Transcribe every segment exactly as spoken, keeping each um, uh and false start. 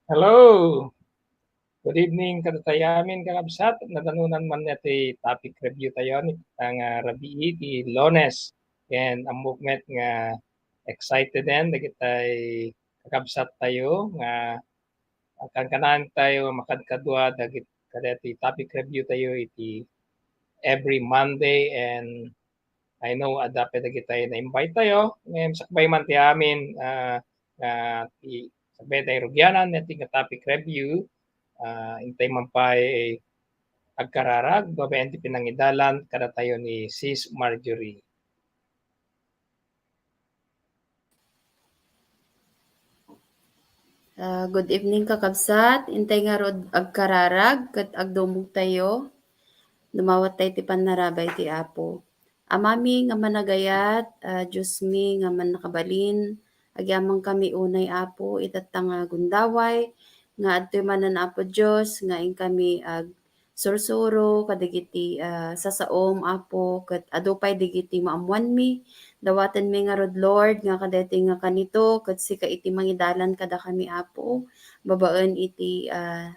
Hello. Good evening kadatayo amin, kakabsat. Nadanunan man nga ti topic review tayo ni, nga rabii ti Lunes. Ken ammok met nga excited den dagitay kakabsat tayo nga kankanaan tayo makadkadua dagit-, kadagiti topic review tayo iti every Monday, and I know adda pay dagitay na-invite tayo. Ngem sakbay man ti amin, ah, nga ti sakbay tayo rugianan, nga ti nga topic review, ah, intay man pay agkararag, babaen ti pinangidalan kadatayo ni Sis Marjorie. Ah, good evening, kakabsat. Intay ngarud agkararag ket agdumogtayo. Dumawat tayo ti pannarabay ti Apo. Amami nga managayat, ah, Diosmi nga mannakabalin, agyamankami unay, Apo, itatta nga gundaway, nga adtoy manen, Apo Dios, nga inkami ag-, sursuro kadagiti, ah, sasaom, Apo, ket adu pay dagiti maammoanmi. Dawatenmi ngarud, Lord, nga kadaytoy nga kanito, ket sika iti mangidalan kadakami, Apo, babaen iti, ah,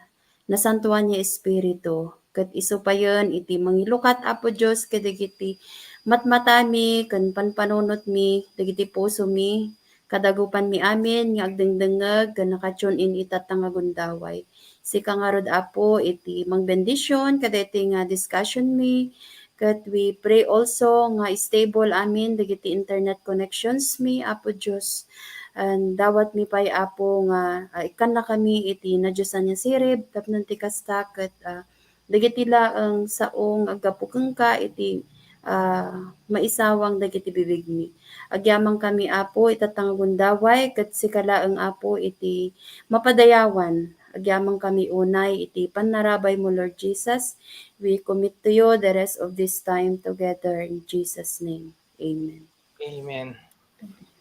nasantoan nga Espiritu, ket isu payen iti mangilukat, Apo Dios, kadagiti matmatami ken panpanunotmi, dagiti pusomi, kadagupanmi amin nga agdengdengngeg ken naka-tune in itatta nga gundaway. Sika ngarud, Apo, iti mangbendision kadaytoy nga discussionmi, ket we pray also nga stable amin dagiti internet connectionsmi, Apo Dios. And dawatmi pay, Apo, nga, ah, ikkannakami iti nadiosan nga sirib tapno ti kasta ket, ah, dagiti laeng sao nga aggapu kenka iti, ah, maisawang dagiti bibigmi. Agyamankami, Apo, itatta nga gundaway, ket sika laeng, Apo, iti mapadayawan. Agyamankami unay iti pannarabaymo, Lord Jesus. We commit to you the rest of this time together in Jesus' name. Amen. Amen.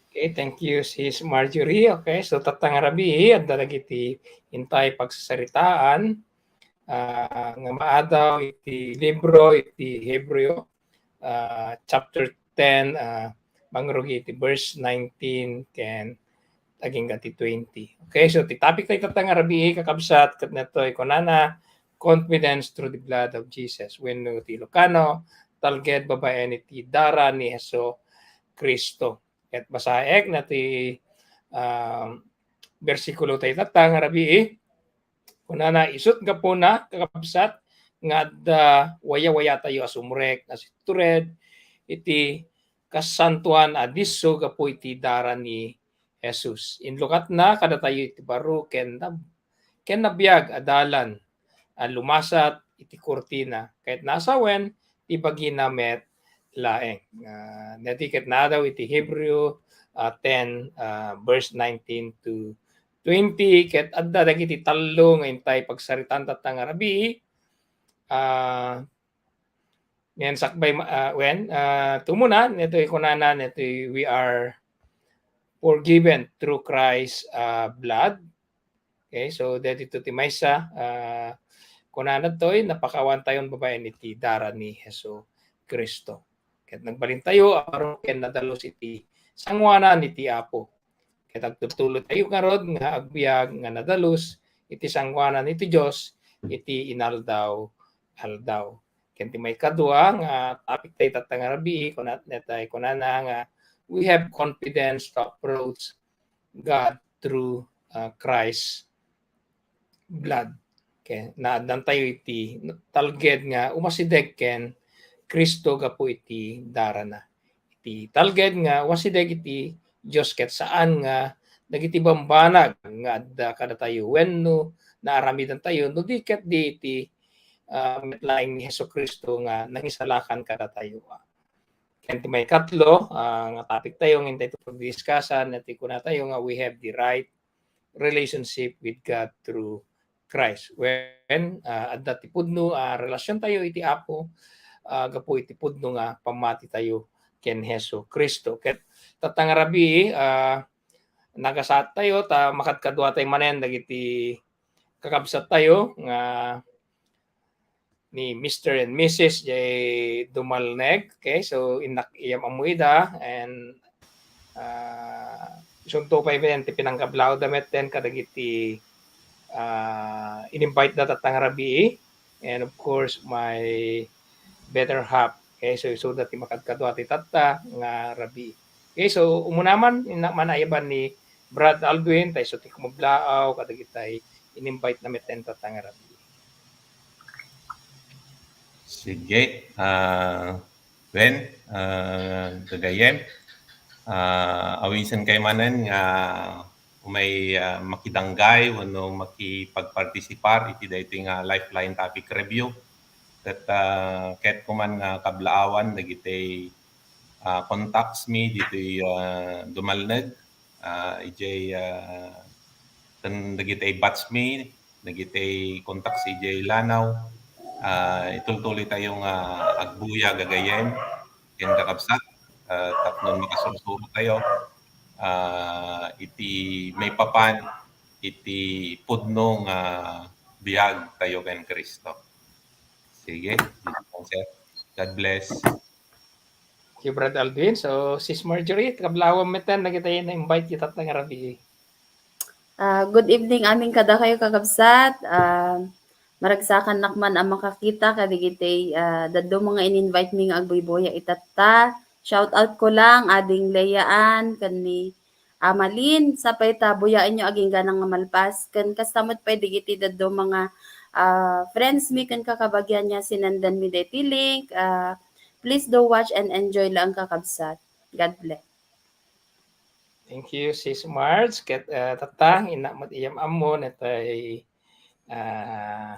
Okay, thank you, Sis Marjorie. Okay, so tatta nga rabii, adda dagiti intay pagsasaritaan, ah, nga maadaw iti libro iti Hebreo, ah, chapter ten, ah, mangrugi iti verse nineteen ken agingga ti twenty. Okay, so ti topic tayo tatta nga rabii, kakabsat, ket netoy kunana, confidence through the blood of Jesus. Wenno ti Ilocano, talged babaen iti dara ni Hesu Kristo. Ket basaek na ti, um, bersikulo tayo tatta nga rabii. Kunana, isut gapuna, kakabsat, nga adda wayawayatayo a sumrek, a situred, iti kasantoan a disso gapu iti dara ni Jesus. Inlukatna kadatayo iti baro ken nab-, ken nabiag a dalan a lumasat iti kurtina, ket nasawen ti bagina met laeng. Ah, daytoy ket naadaw iti Hebreo, ah, ten, ah, verse nineteen to twenty, ket adda dagiti tallo nga intay pagsaritaan tatta nga rabii. Ah, ngem sakbay ma-, ah, wen, ah, tumuna, netoy kunana, netoy, "We are forgiven through Christ, ah, blood." Okay, so daytoy ti maysa, ah, kunana toy, napakaawan tayon babaen iti dara ni Hesu Kristo. Ket nagbalintayo a baro ken nadalus iti sangoanan iti Apo. Ket agtultuloy tayo ngarud nga agbiag nga nadalus iti sangoanan iti Dios iti inaldaw-aldaw. Ken ti maikadua nga topic tayo tatta nga rabii, kunana, netay kunana nga we have confidence to approach God through, uh, Christ blood. Okay, naaddan tayo iti talged nga umasideg ken Kristo gapu iti darana. Iti talged nga umasideg iti Dios ket saan nga dagiti bambanag nga adda kadatayo wenno naaramidan tayo no di ket di iti, ah, met laeng ni Jesu-Cristo nga nangisalakan kadatayo. Ken ti maikatlo, ah, nga topic tayo nga intay pagdiskasan, ti kuna tayo nga we have the right relationship with God through Christ. When, ah, adda ti pudno a relasyon tayo iti Apo, ah, gapu iti pudno nga pammati tayo ken Jesu-Cristo. Ket tatta nga rabii, ah, nagasaat tayo ta makadkadua tayo manen dagiti kakabsat tayo nga ni Mister and Missus J Dumalneg. Okay, so innak iyam ammo ida, and, ah, isunto pay met ti pinangkablawda met ten kadagiti, ah, in-invite da tatta nga rabii, and of course, my better half. Okay, so, so that ti makadkadua ti tatta nga rabii. Okay, so umuna man, innak man ayaban ni Brad Aldwin, tay so ti kumablaaw, kadagitay in-invite na metten tatta nga rabii. Sige, ah, Wen, ah, gagayyem, ah, awisen kay manen nga umay, ah, makidanggay wenno makipagpartisipar iti daytoy nga Lifeline topic review. Ket, ah, ket kuman nga kablaawan dagiti, ah, contacts mi ditoy, ah, dumalneg, ah, idiay, ah, ken dagiti batch mi, dagiti contacts idiay Lanao, ah, itultuloy tayo nga agbuya gagayyem ken kakabsat, ah, tapno makasursuro tayo, ah, iti maipapan iti pudno nga biag tayo ken Cristo. Sige, dito lang, sir. God bless. Thank you, Brad Aldwin. So, Sis Marjorie, kablaawan metten dagiti na-invite ita nga rabii. Ah, good evening amin kadakayo, kakabsat. Ah, maragsakannak man a makakita kadagiti, ah, dadduma nga in-invite mi nga agbuybuya itatta. Shout out ko lang, Ading Leaan, ken ni Amalin, sapay ta buyaenyo agingga nga malpas. Ken kasta met pay dagiti dadduma nga, ah, friends mi ken kakabagian nga sinendan mi daytoy link. Ah, please do watch and enjoy lang, kakabsat. God bless. Thank you, Sis Marge. Ket, ah, tatta, innak met iyam ammo, natay, ah,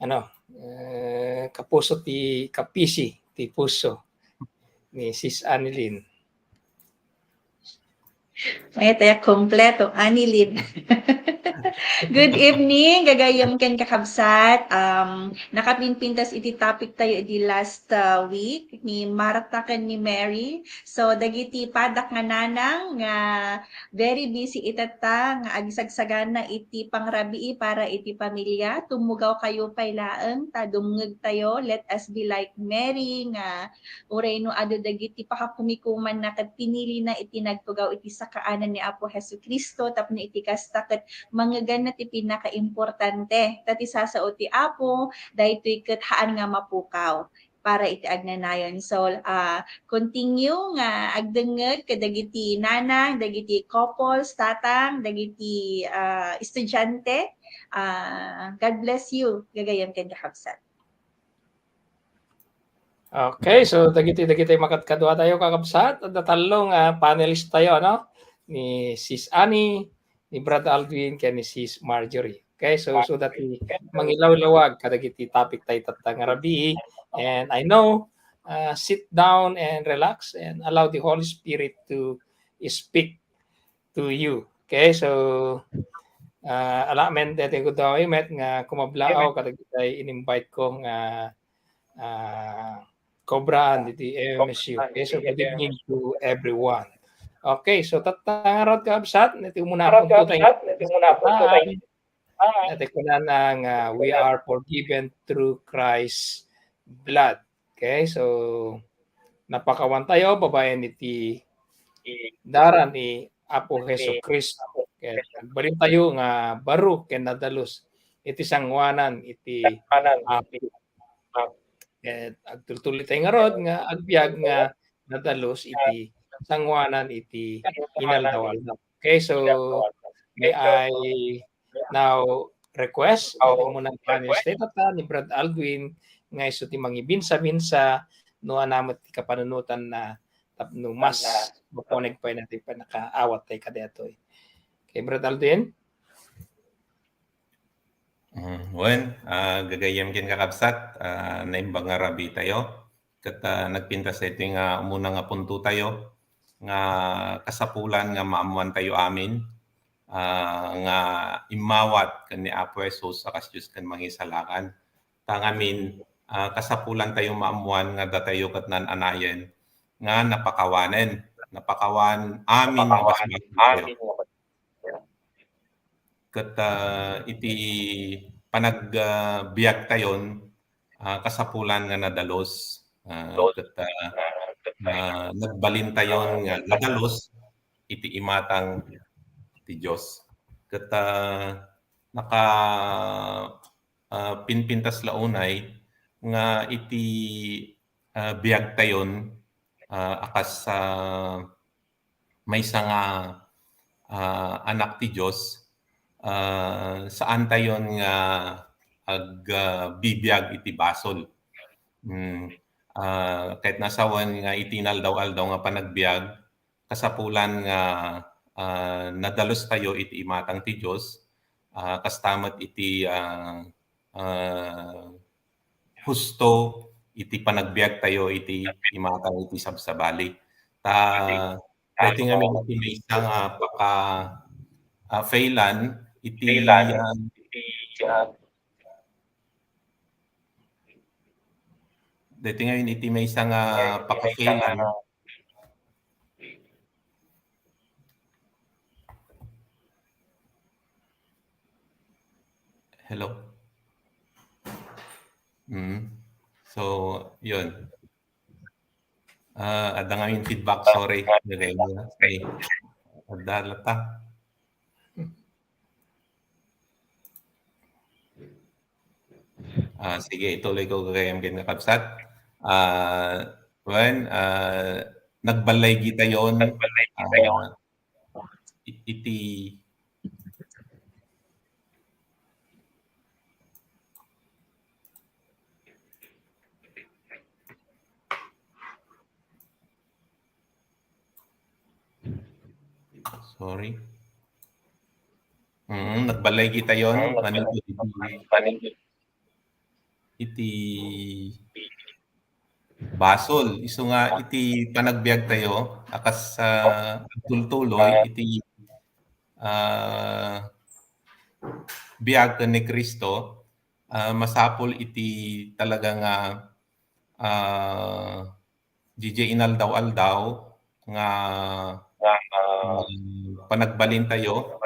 ano, eh, kapuso ti, kapisi ti puso ni Sis Annilyn. Mayat aya kompleto, Annilyn. Good evening, gagayyem ken kakabsat. Um, nakapimpintas iti topic tayo iti last, uh, week ni Martha ken ni Mary. So, dagiti padak nga nanang nga very busy itatta nga agisagsagana iti pangrabii para iti pamilya. Tumugaw kayo pay laeng ta dumngeg tayo. Let us be like Mary nga uray no adu dagiti pakakumikumanna ket pinilina iti nagtugaw iti sakaanan ni Apo Jesu-Cristo tapno iti kasta ket mangngeganna ti pinakaimportante. Ta ti sasao ti Apo, daytoy ket haan nga mapukaw para iti agnanayon. So, ah, continue nga agdengngeg kadagiti nanang, dagiti couples, tatang, dagiti, ah, estudiante. Ah, God bless you, gagayyem ken kakabsat. Okay, so dagiti, dagiti makadkadua tayo, kakabsat, adda tallo nga panelist tayo, no? Ni Sis Annie, ni Brad Aldwin, ken ni Sis Marjorie. Okay, so, so that ti mangilawlawag kadagiti topic tayo tatta nga rabii. And I know, uh, sit down and relax and allow the Holy Spirit to speak to you. Okay, so, uh, alamen deti ko daw met nga kumablaaw kadagitay in-invite ko nga, uh, kobraan diti M M S U. Okay, so good evening to everyone. Okay, so tatta ngarud, kakabsat, iti umuna a punto tayo. Iti kunana nga, we are forgiven through Christ's blood. Okay, so napakawan tayo babaen iti dara ni Apo Jesu-Cristo. Okay, agbalin tayo nga baro ken nadalus iti sangoanan iti Apo. Ket agtultuloy tayo ngarud nga agbiag nga nadalus iti sangoanan iti inaldaw-aldaw. Okay, so may I now request, iti umuna nga panelist tayo tatta, ni Brad Aldwin, nga isu ti mangibinsa-binsa no ania met ti kapanunotanna tapno mas mapaneg pay natin panakaawat tayo kadaytoy. Okay, Brad Aldwin? Mm, wen, ah, gagayyem ken kakabsat, ah, naimbag nga rabii tayo. Ket, ah, nagpintas daytoy nga umuna nga punto tayo, nga kasapulan nga maammuan tayo amin, ah, nga immawat ken ni Apo Jesus a kas Dios ken Mangisalakan. Ta ngamin, ah, kasapulan tayo maammuan nga datayo ket naan-anayen nga napakawanen. Napakawan amin nga basbasol tayo. Ket, ah, iti panag-, ah, biag tayon, ah, kasapulan nga nadalus, ah, ket, ah, ah, nagbalin tayon nga nadalus iti imatang ti Dios. Ket, ah, naka, ah, pinpintas la unay nga iti, ah, biagtayon, ah, a kas, ah, maysa nga, ah, anak ti Dios, ah, saantayon nga ag, ah, bibiag iti basol. Mm, ah, ket nasawen nga iti inaldaw-aldaw nga panagbiag, kasapulan nga, ah, nadalustayo iti imatang ti Dios, ah, kasta met iti, ah, ah, husto iti panagbiagtayo iti imatang iti sabsabali. Ta, daytoy ngamin iti maysa nga paka, ah, failan iti, ah, daytoy ngamin iti maysa nga paka-failan. Hello? Mm. So, yun. Ah, adda ngamin feedback, sorry. Nilay mo na. Ay, adda lata. Ah, sige, ituloy ko gayam ken kakabsat. Ah, wen, ah, nagbalay gitayon, ah, i-, iti Sorry. Mm, nagbalay gitayon, manipud iti, iti basol. Isu nga iti panagbiagtayo, a kas, ah, agtultuloy iti, ah, biag ken ni Cristo, ah, masapul iti talaga nga, ah, didiay inaldaw-aldaw nga, ah, panagbalintayo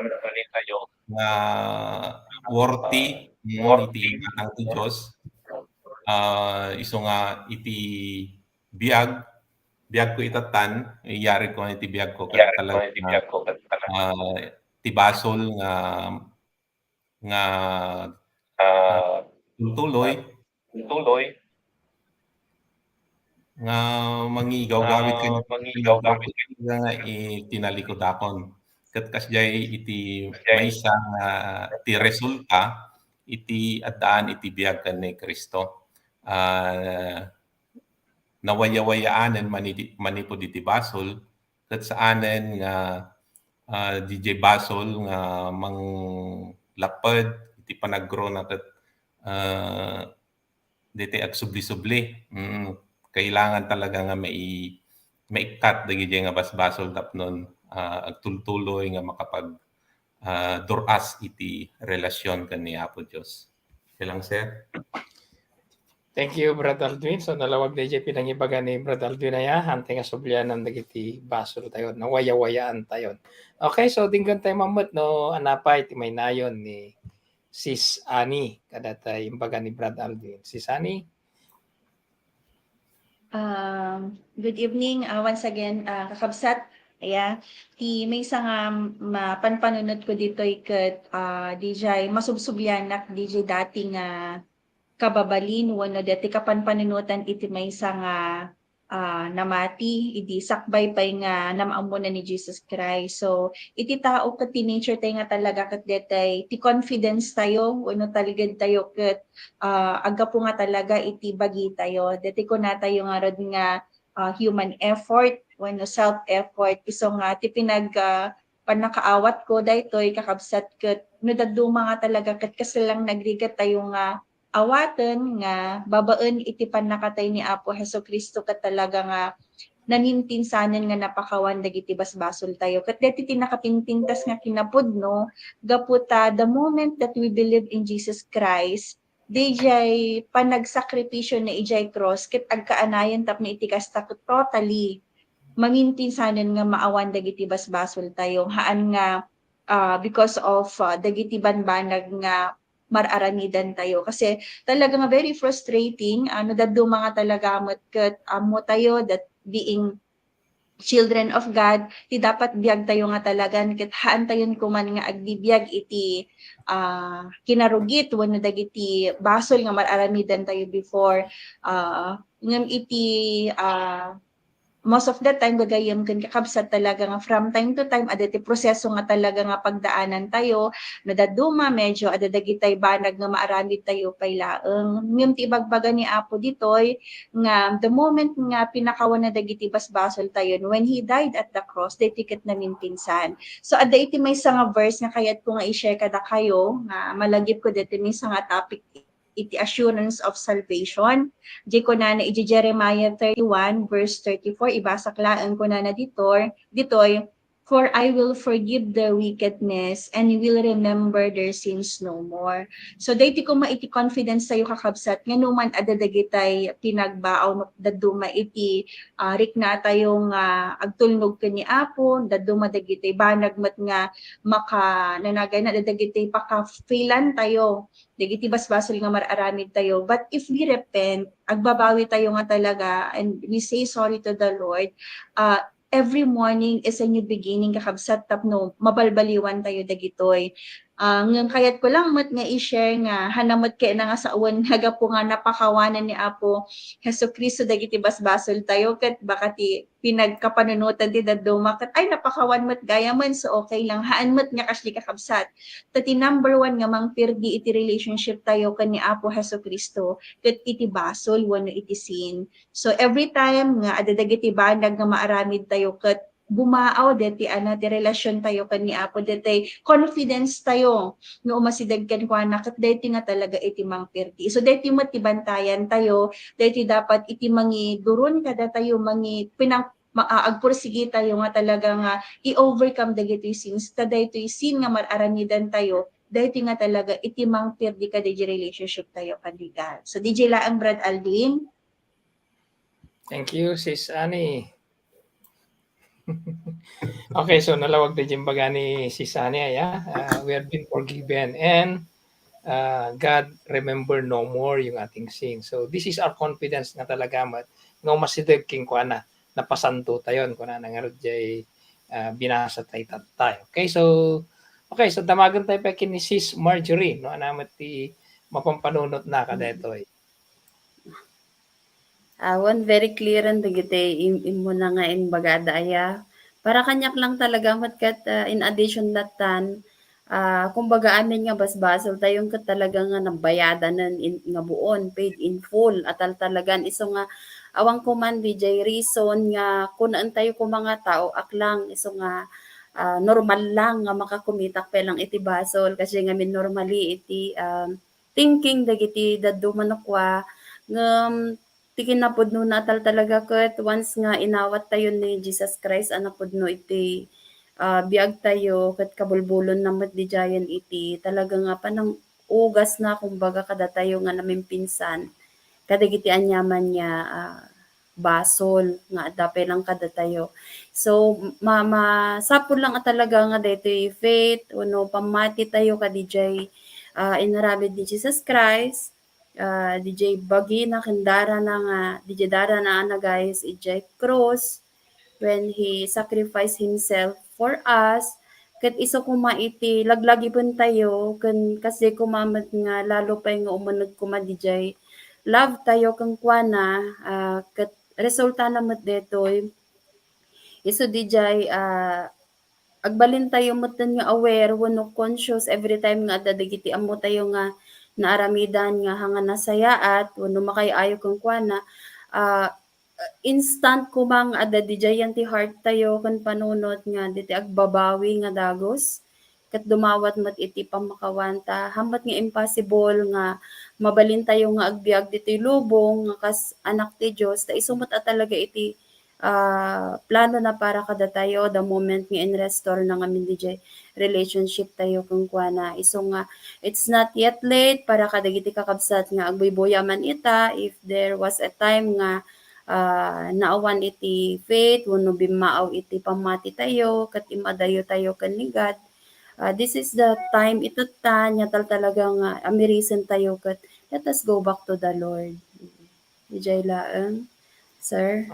nga worthy, mm, iti imatang ti Dios. Ah, isu nga iti biag, biagko itatan, iyarigko iti biagko ket talaga, ah, ti basol nga nga, ah, tultuloy, tultuloy nga mangigawgawid ken nga itinalikudakon. Ket kasdiay iti maysa nga ti resulta iti addaan iti biag ken ni Cristo. Ah, nawayawayaanen maniti-, manipud iti basol, ket saanen nga, ah, didiay basol nga manglapped iti panagrona ket, ah, daytoy agsubli-subli. Mm, kailangan talaga nga mai-, maikkat dagidiay nga basbasol tapno, ah, agtultuloy nga makapag, ah, dur-as iti relasyon ken ni Apo Dios. Okay lang, sir. Thank you, Brad Aldwin. So, nalawag daydiay pinangibaga ni Brad Aldwin aya, hantay nga sublianan dagiti basoltayo, nawayawayaan tayo. Okay, so, dinggen tayo mammet no, anapay ti maynayon ni Sis Annie, kadata imbaga ni Brad Aldwin. Sis Annie? Um, good evening, ah, once again, ah, kakabsat. Aya, ti maysa nga mapanpanunot ko ditoy ket, ah, didiay masubsublianak didiay dati nga kababalin wenno dati kapanpanunotan iti maysa nga, ah, namati idi sakbay pay nga nam-ammonan ni Jesus Christ. So, iti tao ket ti nature tay nga talaga ket detay ti confidence tayo wenno talged tayo ket, ah, aggapu nga talaga iti bagitayo. Deti kunatayo ngarud nga, ah, human effort wenno self effort. Isu nga ti pinag, ah, pannakaawatko daytoy kakabsat ket no dadduma nga talaga ket kasla lang nagrigat tayo nga awaten nga babaen iti pannakatay ni Apo Jesu-Cristo ket talaga nga nanintinsanen nga napakawan dagiti basbasoltayo. Ket deti ti nakapinpintas nga kinapudno, gapu ta the moment that we believe in Jesus Christ, didiay panagsakripisio na idiay cross ket agkaanayen tapno iti kasta ket totally mamintinsanen nga maawan dagiti basbasoltayo. Haan nga, ah, because of, ah, dagiti banbanag nga mar-aramidantayo. Kasi talaga nga very frustrating, ah, no dadduma nga talaga met ket ammotayo that being children of God, ti dapat biag tayo nga talagan, ket haan tayon kuman nga agbibiag iti, ah, kinarugit wenno dagiti basol nga mar-aramidan tayo before. Ah, ngem iti, ah, most of the time, gagayyem ken kakabsat, talaga nga from time to time, adda ti proseso nga talaga nga pagdaanan tayo, no dadduma, medyo adda dagitay banag nga maaramid tayo pay laeng. Ngem ti ibagbaga ni Apo ditoy, nga the moment nga pinakawan na dagiti basbasol tayo, when He died at the cross, daytoy ket namimpinsan. So, adda iti maysa nga verse nga kayatko nga i-share kadakayo, nga malagipko daytoy maysa nga topic iti assurance of salvation. Di kunana iti Jeremiah thirty-one, verse thirty-four, ibasak laeng, kunana ditor-, ditoy, "For I will forgive their wickedness and will remember their sins no more." So, daytoy koma iti confidence tayo, kakabsat, nga no man adda dagitay pinagbaaw, no dadduma iti, ah, rikna tayo nga agtulnog ken ni Apo, dadduma dagitay banag met nga maka-, nanagayna, adda dagitay paka-failan tayo, dagiti basbasol nga mar-aramid tayo. But if we repent, agbabawi tayo nga talaga, and we say sorry to the Lord, ah, every morning is a new beginning, kakabsat, tapno mabalbaliwan tayo dagitoy. Ah, ngem kayatko lang met nga i-share nga, haan met kayatna nga sawen nga gapu nga napakawanan ni Apo Jesu-Cristo dagiti basbasol tayo, ket baka ti pinagkapanunotan ti dadduma ket, ay, napakawan met gayamen, so okay lang. Haan met nga kasdi, kakabsat. Ta ti number one nga mangpirdi iti relationship tayo ken ni Apo Jesu-Cristo ket iti basol wenno iti sin. So, every time nga adda dagiti banag nga maaramid tayo ket bumaaw deti, ano, ti relasyon tayo ken ni Apo, deti confidence tayo nga umasideg kenkuana, ket deti nga talaga iti mangpirdi. So, deti met ti bantayan tayo, deti dapat iti mangiduron kadatayo, mangi-, pinang-, ma-, ah, agpursigi tayo nga talaga nga i-overcome dagitoy sins, ta daytoy sin nga mar-aramidan tayo, daytoy nga talaga iti mangpirdi kadaydi relationship tayo ken ni God. So, D J laeng, Brad Alvin. Thank you, Sis Annie. Okay, so nalawag daydi imbaga ni Sis Annie, aya. Ah, we have been forgiven and, ah, God remember no more yung ating sin. So, this is our confidence nga talaga met nga umasideg kenkuana, napasanto tayon, kunana ngarud jay, ah, binasa tayo tatta. Okay, so, okay, so damagen tayo pay ken ni Sis Marjorie, no? Ania met ti mapampanunotna kadaytoy? Awan, very clear-en dagiti im-, immuna nga imbaga, aya. Para kaniak lang talaga met ket, ah, in addition lattan, ah, kumbaga, amin nga basbasol tayo ket talaga nga nabayadanen in, nga buon, paid in full, atal talagan. Isu nga, awan ko man, D J, reason nga kunaen tayo koma nga tao, aklang, isu nga, ah, normal lang nga makakumitak pay lang iti basol, kasi ngamin normally iti, ah, thinking dagiti dadduma no kua, ngem ti kinapudnona, atal talaga ket once nga inawat tayo ni Jesus Christ a napudno iti, ah, biag tayo, ket kabulbulonna met didiayen iti talaga nga panang-ugasna, kumbaga, kadatayo nga namimpinsan kadagiti aniaman nga, ah, basol nga adda pay lang kadatayo. So, ma-, masapul lang a talaga nga daytoy faith wenno pammati tayo kadi jay, ah, inaramid ni Jesus Christ, ah, dijay bagina ken darana nga, dijay darana a nagayus idiay krus when he sacrificed himself for us, ket isu koma iti laglagipen tayo, ken kasdi koma met nga lalo pay nga umuneg koma dijay love tayo kenkuana, ah, ket resultana met daytoy, isu dijay, ah, agbalin tayo metten nga aware wenno conscious every time nga adda dagiti ammo tayo nga naaramidan nga haan nga nasayaat wenno makaay-ayo kenkuana, ah, instant koma nga adda didiay ti heart tayo ken panunot nga diti agbabawi nga dagus ket dumawat met iti pammakawan ta. Haan met nga impossible nga mabalin tayo nga agbiag ditoy lubong nga kas anak ti Dios, ta isu met a talaga iti, ah, planona para kadatayo the moment nga in-restore na ngamin didiay relationship tayo kenkuana. Isu nga, it's not yet late para kadagiti kakabsat nga agbuybuya man ita, if there was a time nga, ah, naawan iti faith wenno bimmaaw iti pammati tayo ket immadayo tayo ken ni God. Ah, this is the time itatta nga tal-, talaga nga amirisen tayo ket let us go back to the Lord. Dijay laeng, sir.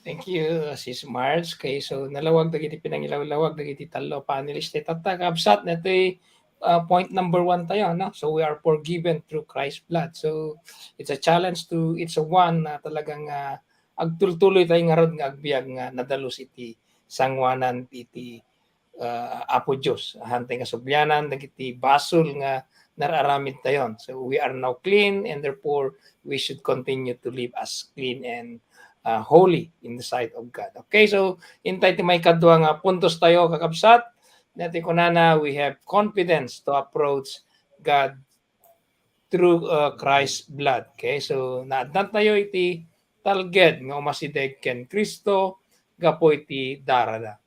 Thank you, uh, Sis Marge. Okay, so nalawag dagiti pinangilawlawag dagiti tallo a panelist. Tatta, kabsat, natoy, uh, point number one tayo, no? So we are forgiven through Christ's blood. So it's a challenge to each one na talagang, uh, agtultuloy tayo ngarud nga agbiag nga nadalus iti sanguanan iti uh, Apo Dios. Hantay nga sukbianan dagiti basol nga nararamid tayon. So we are now clean, and therefore we should continue to live as clean and, uh, holy in the sight of God. Okay, so intay ti maikadua nga puntos tayo, kakabsat. Dati kunana, we have confidence to approach God through, uh, Christ's blood. Okay, so naaddan tayo iti talged nga umasideg ken Cristo gapu iti darada.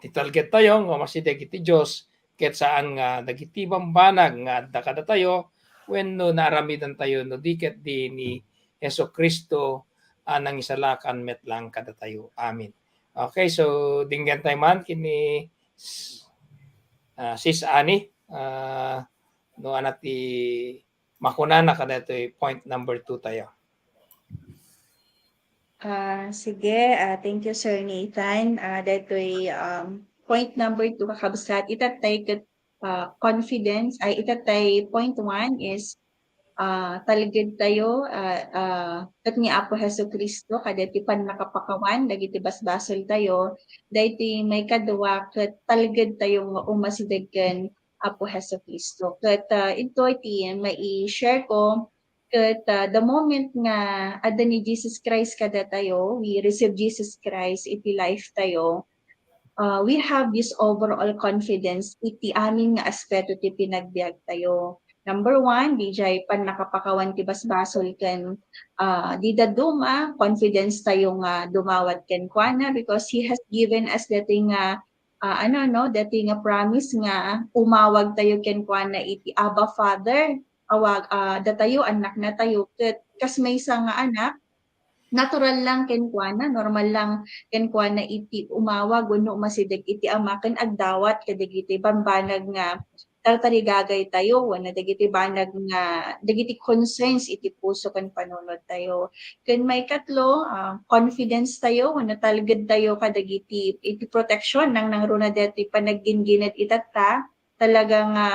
Ti talged tayo nga umasideg iti Dios ket saan nga dagiti bambanag nga adda kadatayo wenno naaramidan tayo no di ket di ni Jesu-Cristo a nangisalakan met lang kadatayo. Amen. Okay, so dinggen tayo man kini s-, ah, Sis Annie, ah, no, anat ti makunana kadaytoy point number two tayo. Ah, sige, ah, thank you, Sir Nathan. Ah, daytoy, um, point number two, kakabsat, itattay ket, ah, confidence, ay, itattay point one is, ah, talged tayo, ah, ah, ket ni Apo Jesu-Cristo, kadaytoy pannakapakawan dagiti basbasol tayo, daytoy maikadua, ket talged tayo nga umasideg ken Apo Jesu-Cristo. Ket, ah, ito iti mai-share ko, ket, ah, the moment nga adda ni Jesus Christ kadatayo, we receive Jesus Christ iti life tayo, ah, we have this overall confidence iti amin nga aspeto ti pinagbiag tayo. Number one, dijay pannakapakawan ti basbasol ken, ah, di dadduma, confidence tayo nga dumawat kenkuana because He has given us dati nga, ah, ano, no, dati nga promise nga umawag tayo kenkuana iti Abba, Father. Awag, ah, datayo, annakna tayo, ket kas maysa nga anak, natural lang kenkuana, normal lang kenkuana iti umawag wenno umasideg iti Ama ken agdawat kadagiti bambanag nga tartarigagay tayo wenno dagiti banag nga, dagiti concerns iti puso ken panunot tayo. Ken maikatlo, ah, confidence tayo wenno talged tayo kadagiti iti protection nang nangruna daytoy panagginggined itatta. Talaga nga,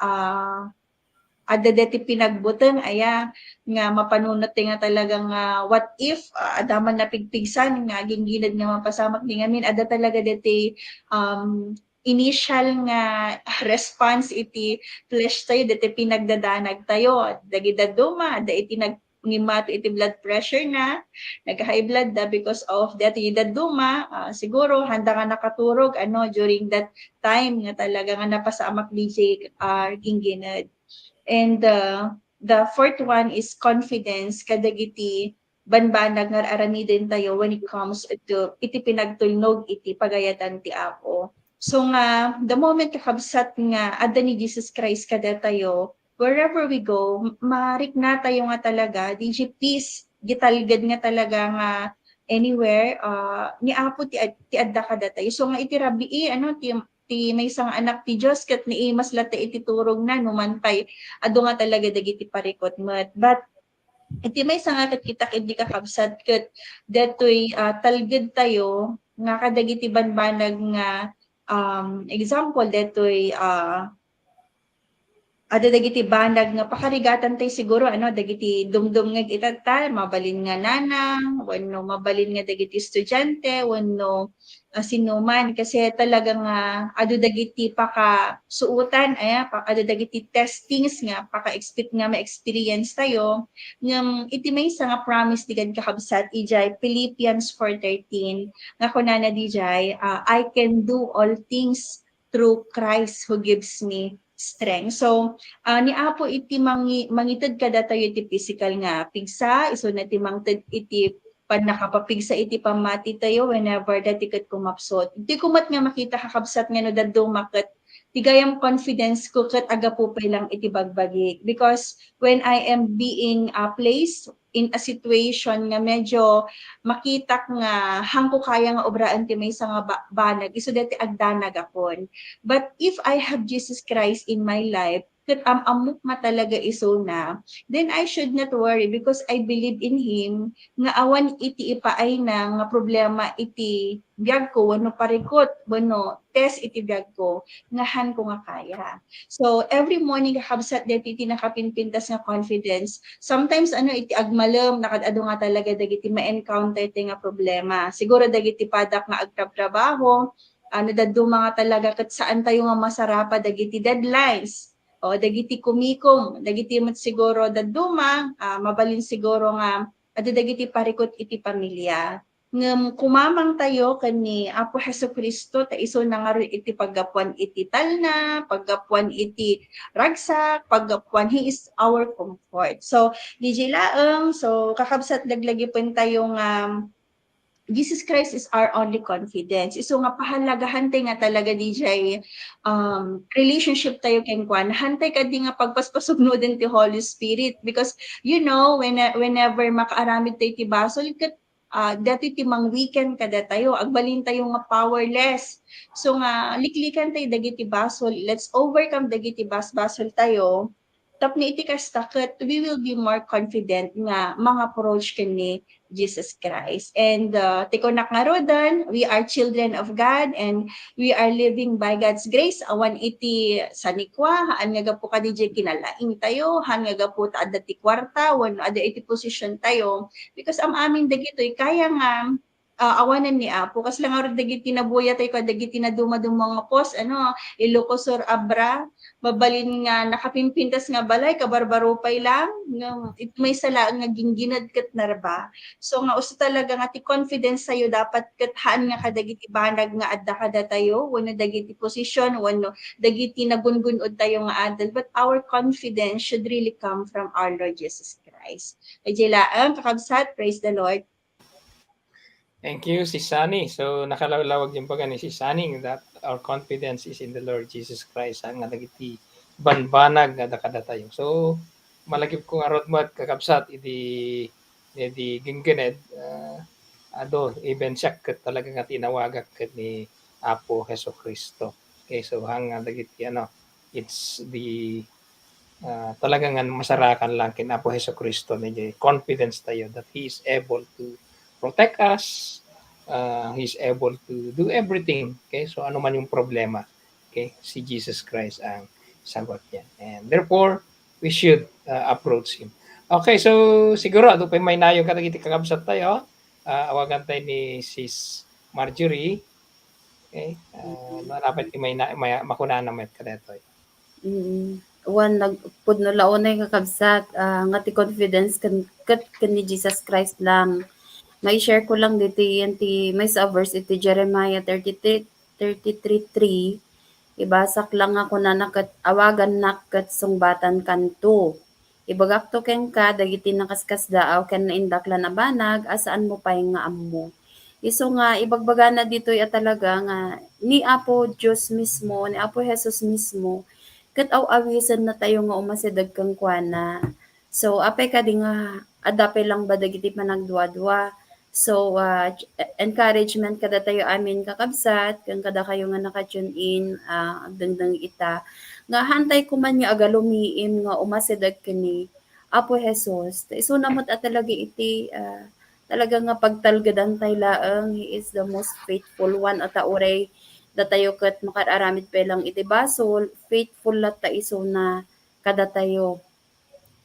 ah, adda deti pinagbuteng aya nga mapanunot ti nga talaga nga what if, ah, adda man napigpigsan nga ginggined nga mapasamak ti ngamin, adda talaga deti, um, initial nga response iti flesh tayo, deti pinagdadanag tayo. Dagiti dadduma, adda iti nag-, ngimmato iti blood pressure na, nag-high blood da because of that. Iti dadduma, ah, siguro, handa nga nakaturog, ano, during that time nga talaga nga napasamak dijay, ah, ginggined. And, uh, the fourth one is confidence kadagiti banbanag nga aramiden tayo when it comes to iti pinagtulnog iti pagayatan ti Apo. So nga, the moment, kakabsat, nga adda ni Jesus Christ kadatayo, wherever we go, m-, marikna tayo nga talaga, di peace, gitalged nga talaga nga anywhere, ah, ni Apo ti ad-, ti adda kadatayo. So nga iti rabii, ano, ti ti maysa nga anak ti Dios ket naimas latta iti turogna no man pay adu nga talaga dagiti parikut met. But iti maysa nga ket kitak idi, kakabsat, ket datoy, ah, talged tayo nga kadagiti banbanag nga, um, example, datoy, ah, adda dagiti banag nga pakarigatan tayo siguro, ano, dagiti dumdumngeg itatta, mabalin nga nanang, wenno mabalin nga dagiti estudiante, wenno, ah, sinuman. Kasi talaga nga adu dagiti pakasuotan, aya, pa-, adu dagiti testings nga paka-expect nga ma-experience tayo. Ngem iti maysa nga promise ti kakabsat, ijay Philippians four thirteen, nga kunana dijay, ah, "I can do all things through Christ who gives me strength." So, ah, ni Apo iti mangi-, mangited kadatayo iti physical nga pigsa, isuna ti mangted iti pannakapapigsa iti pammati tayo whenever dati ket kumapsut. Iti kumat nga makita, kakabsat, nga no dadduma ket ti gayam confidence ko ket agapu pay lang iti bagbagik. Because when I am being, ah, placed in a situation nga medyo makitak nga haanko kaya nga obraen ti maysa nga ba-, banag, isu daytoy agdanagakon. But if I have Jesus Christ in my life, ket am-ammok nga talaga isuna, then I should not worry because I believe in Him nga awan iti ipaayna nga problema iti biagko wenno parikut wenno test iti biagko nga haanko nga kaya. So, every morning, kakabsat, daytoy ti nakapinpintas nga confidence. Sometimes, ano, iti agmalem, nakaad-adu nga talaga dagiti ma-encounter tayo nga problema. Siguro dagiti padak nga agtrabtrabaho, ano, dadduma nga talaga ket saan tayo nga masarapa dagiti deadlines. O, dagiti kumikom, dagiti met siguro dadduma, ah, mabalin siguro nga adu dagiti parikut iti pamilya. Ngem kumamang tayo ken ni Apo Jesu-Cristo, ta isu na ngarud iti paggapuan iti talna, paggapuan iti ragsak, paggapuan, He is our comfort. So, D J laeng, so, kakabsat, laglagipen tayo nga Jesus Christ is our only confidence. Isu nga pahalagahan tayo nga talaga, D J, um, relationship tayo kenkuana. Hantay kadi nga pagpaspasugnoden ti Holy Spirit. Because, you know, when, whenever makaaramid tayo ti basol, ket ah, dati ti mangweaken kadatayo, agbalin tayo nga powerless. So nga, liklikan tayo dagiti basol. Let's overcome dagiti basbasol tayo. Tapno iti kasta ket, we will be more confident nga mang-approach ken ni Jesus Christ. And, ah, ti kunak ngaruden, we are children of God and we are living by God's grace. Awan iti sanikua, haan nga gapu kadi diay kinalaing tayo, haan nga gapu ta adda ti kuarta, wenno adda iti posisyon tayo. Because am-amin dagitoy kaya nga, ah, awanen ni Apo. Kasla ngarud dagiti nabuya tayo kadagiti nadumaduma nga post, ano, Ilocos Sur Abra, mabalin nga nakapimpintas nga balay, kabarbaro pay lang, nga iti maysa laeng nga ginggined ket narba. So, nga usto talaga nga ti confidence tayo dapat ket haan nga kadagiti banag nga adda kadatayo, wenno dagiti posisyon, wenno dagiti nagungun-od tayo nga adal, but our confidence should really come from our Lord Jesus Christ. Kay diay laeng, kakabsat, praise the Lord. Thank you, Sis Sunny. So, nakalawlawag yung baga ni Sis Sunny that our confidence is in the Lord Jesus Christ, ah, nga dagiti banbanag nga adda kadatayo. So, malagipko ngarud met, kakabsat, idi, idi ginggined, ah, adu, even siak ket talaga nga tinawagak ket ni Apo Jesu-Cristo. Okay, so, haan nga dagiti, ano, it's the, ah, talaga nga masarakan lang ken Apo Jesu-Cristo, medyo confidence tayo that He is able to protect us, ah, He is able to do everything. Okay, so ano man yung problema, okay, si Jesus Christ ang sagot niya. And therefore, we should, ah, approach Him. Okay, so siguro, adu pay mainayon kadagiti kakabsat tayo. Ah, awagan tayo ni Sis Marjorie. Okay, ah, Mm. Ano, dapat ti mayna-, may, makunana met kadaytoy. Mm. Wen nagpudno la unay, kakabsat, ah, nga ti confidence ken, ket ken ni Jesus Christ lang. Mai-share ko lang ditoy, yan ti maysa a verse iti Jeremiah thirty-three, thirty-three three. Ibasak lang nga kunana ket, "Awagannak ket sungbatankanto. Ibagakto kenka dagiti nakaskasdaaw ken naindaklan a banag a saanmo pay nga ammo." Isu nga ibagbagana ditoy a talaga nga ni Apo Dios mismo, ni Apo Jesus mismo, ket aw-awisenna tayo nga umasideg kenkuana. So, apay kadi nga adda pay lang ba dagiti panagduadua? So, ah, ch-, encouragement kadatayo amin, kakabsat, ken kadakayo nga naka-tune in, ah, agdengdeng ita, nga hantay koman nga agalumiim nga umasideg ken ni Apo Jesus. Ta isuna met a talaga iti, ah, talaga nga pagtalgedan tay laeng. He is the most faithful one. At uray datayo ket makaar-aramid pay lang iti basol, faithful latta isuna kadatayo.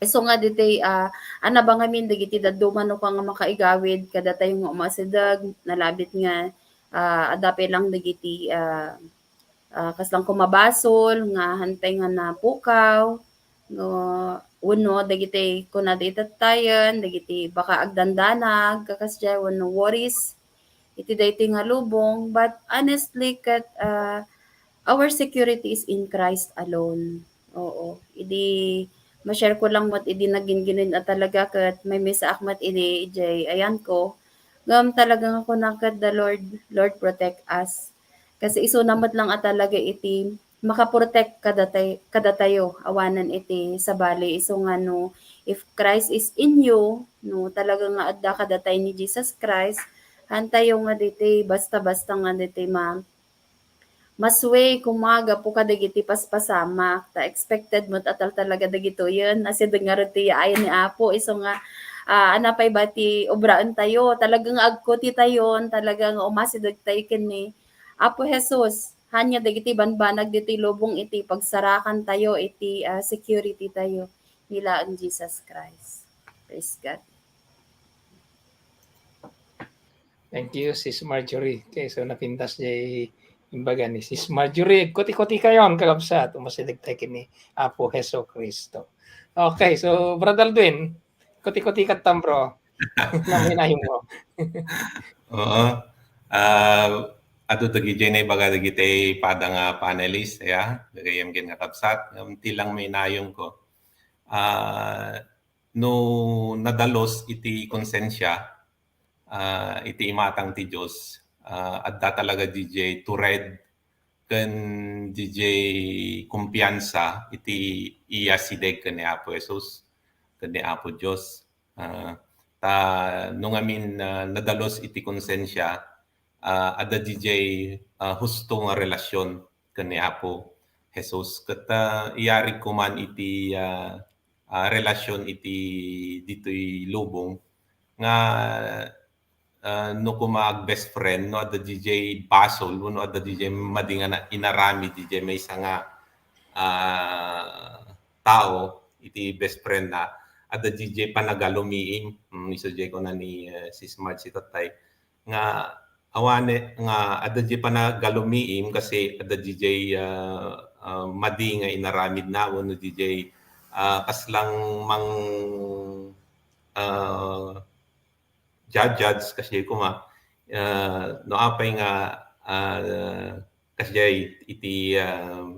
Isu nga ditoy, ah, anabangamin dagiti dadduma no kua nga makaigawid kadatayo nga umasideg, nalabit nga, ah, adda pay lang dagiti, ah, ah, kasla koma basol nga hantay nga napukaw, no, wenno dagiti kunada itattayen, dagiti baka agdandanag, kakasdiay, wenno worries iti daytoy nga lubong. But honestly, ket, ah, our security is in Christ alone. Oo. Idi ma-share ko lang met idi naginggined a talaga ket maymaysaak met idi idiay ayanko. Ngem talaga nga kuna ket, "The Lord, Lord, protect us." Kasi isuna met lang a talaga iti makaprotect kadatay-, kadatayo awanen iti sabali. Isu nga no, if Christ is in you, no, talaga nga adda kadatay ni Jesus Christ, hantayo nga ditoy basta-basta nga ditoy ma-, Masue koma gapu kadagiti paspasamak, ta expected met a tal-, talaga dagitoyen. Asideg ngarud ti yaay ni Apo, isu nga, ah, ania pay ba ti obraentayo? Talaga nga agkutitayon, talaga nga umasidegtayo ken ni Apo Jesus. Ania dagiti banbanag ditoy lubong iti pagsarakantayo iti, ah, security tayo ni laeng Jesus Christ. Praise God. Thank you, Sis Marjorie. Okay, so napintas jay imbaga ni Sis Marjorie. Kuti-kuti kayon, kakabsat. Umasidegtayo ken ni Apo Jesu Cristo. Okay, so Brother Aldwin, kuti-kuti kattam, bro. Ania mainayon mo? Oo. Ah, adu dagiti naibaga dagiti pada nga panelist, ya, gagayyem ken kakabsat, ngem ti lang mainayonko. Ah, no nadalus iti konsensia, ah, iti imatang ti Dios, ah, adda talaga diay tured ken diay kumpiansa iti iyasideg ken ni Apo Jesus, ken ni Apo Dios. Ah, ta no ngamin, ah, nadalus iti konsensia, ah, adda diay, ah, husto nga relasion ken ni Apo Jesus. Ket, ah, iyarig koman iti, ah, ah, relasion iti ditoy lubong nga, ah, no koma ag-best friend, no adda diay basol, wenno adda diay madi nga na-, inaramid diay maysa nga, ah, tao iti best friend na, adda diay panagalumiim. Mm, isu diay kuna ni, eh, Sis Marge, tatay, nga awane-, nga adda diay panagalumiim kasi adda diay, ah, ah, madi nga inaramidna wenno diay, ah, kaslang mang-, ah, judge, kasi koma, ah, no apay nga, ah, kasdiay iti, ah,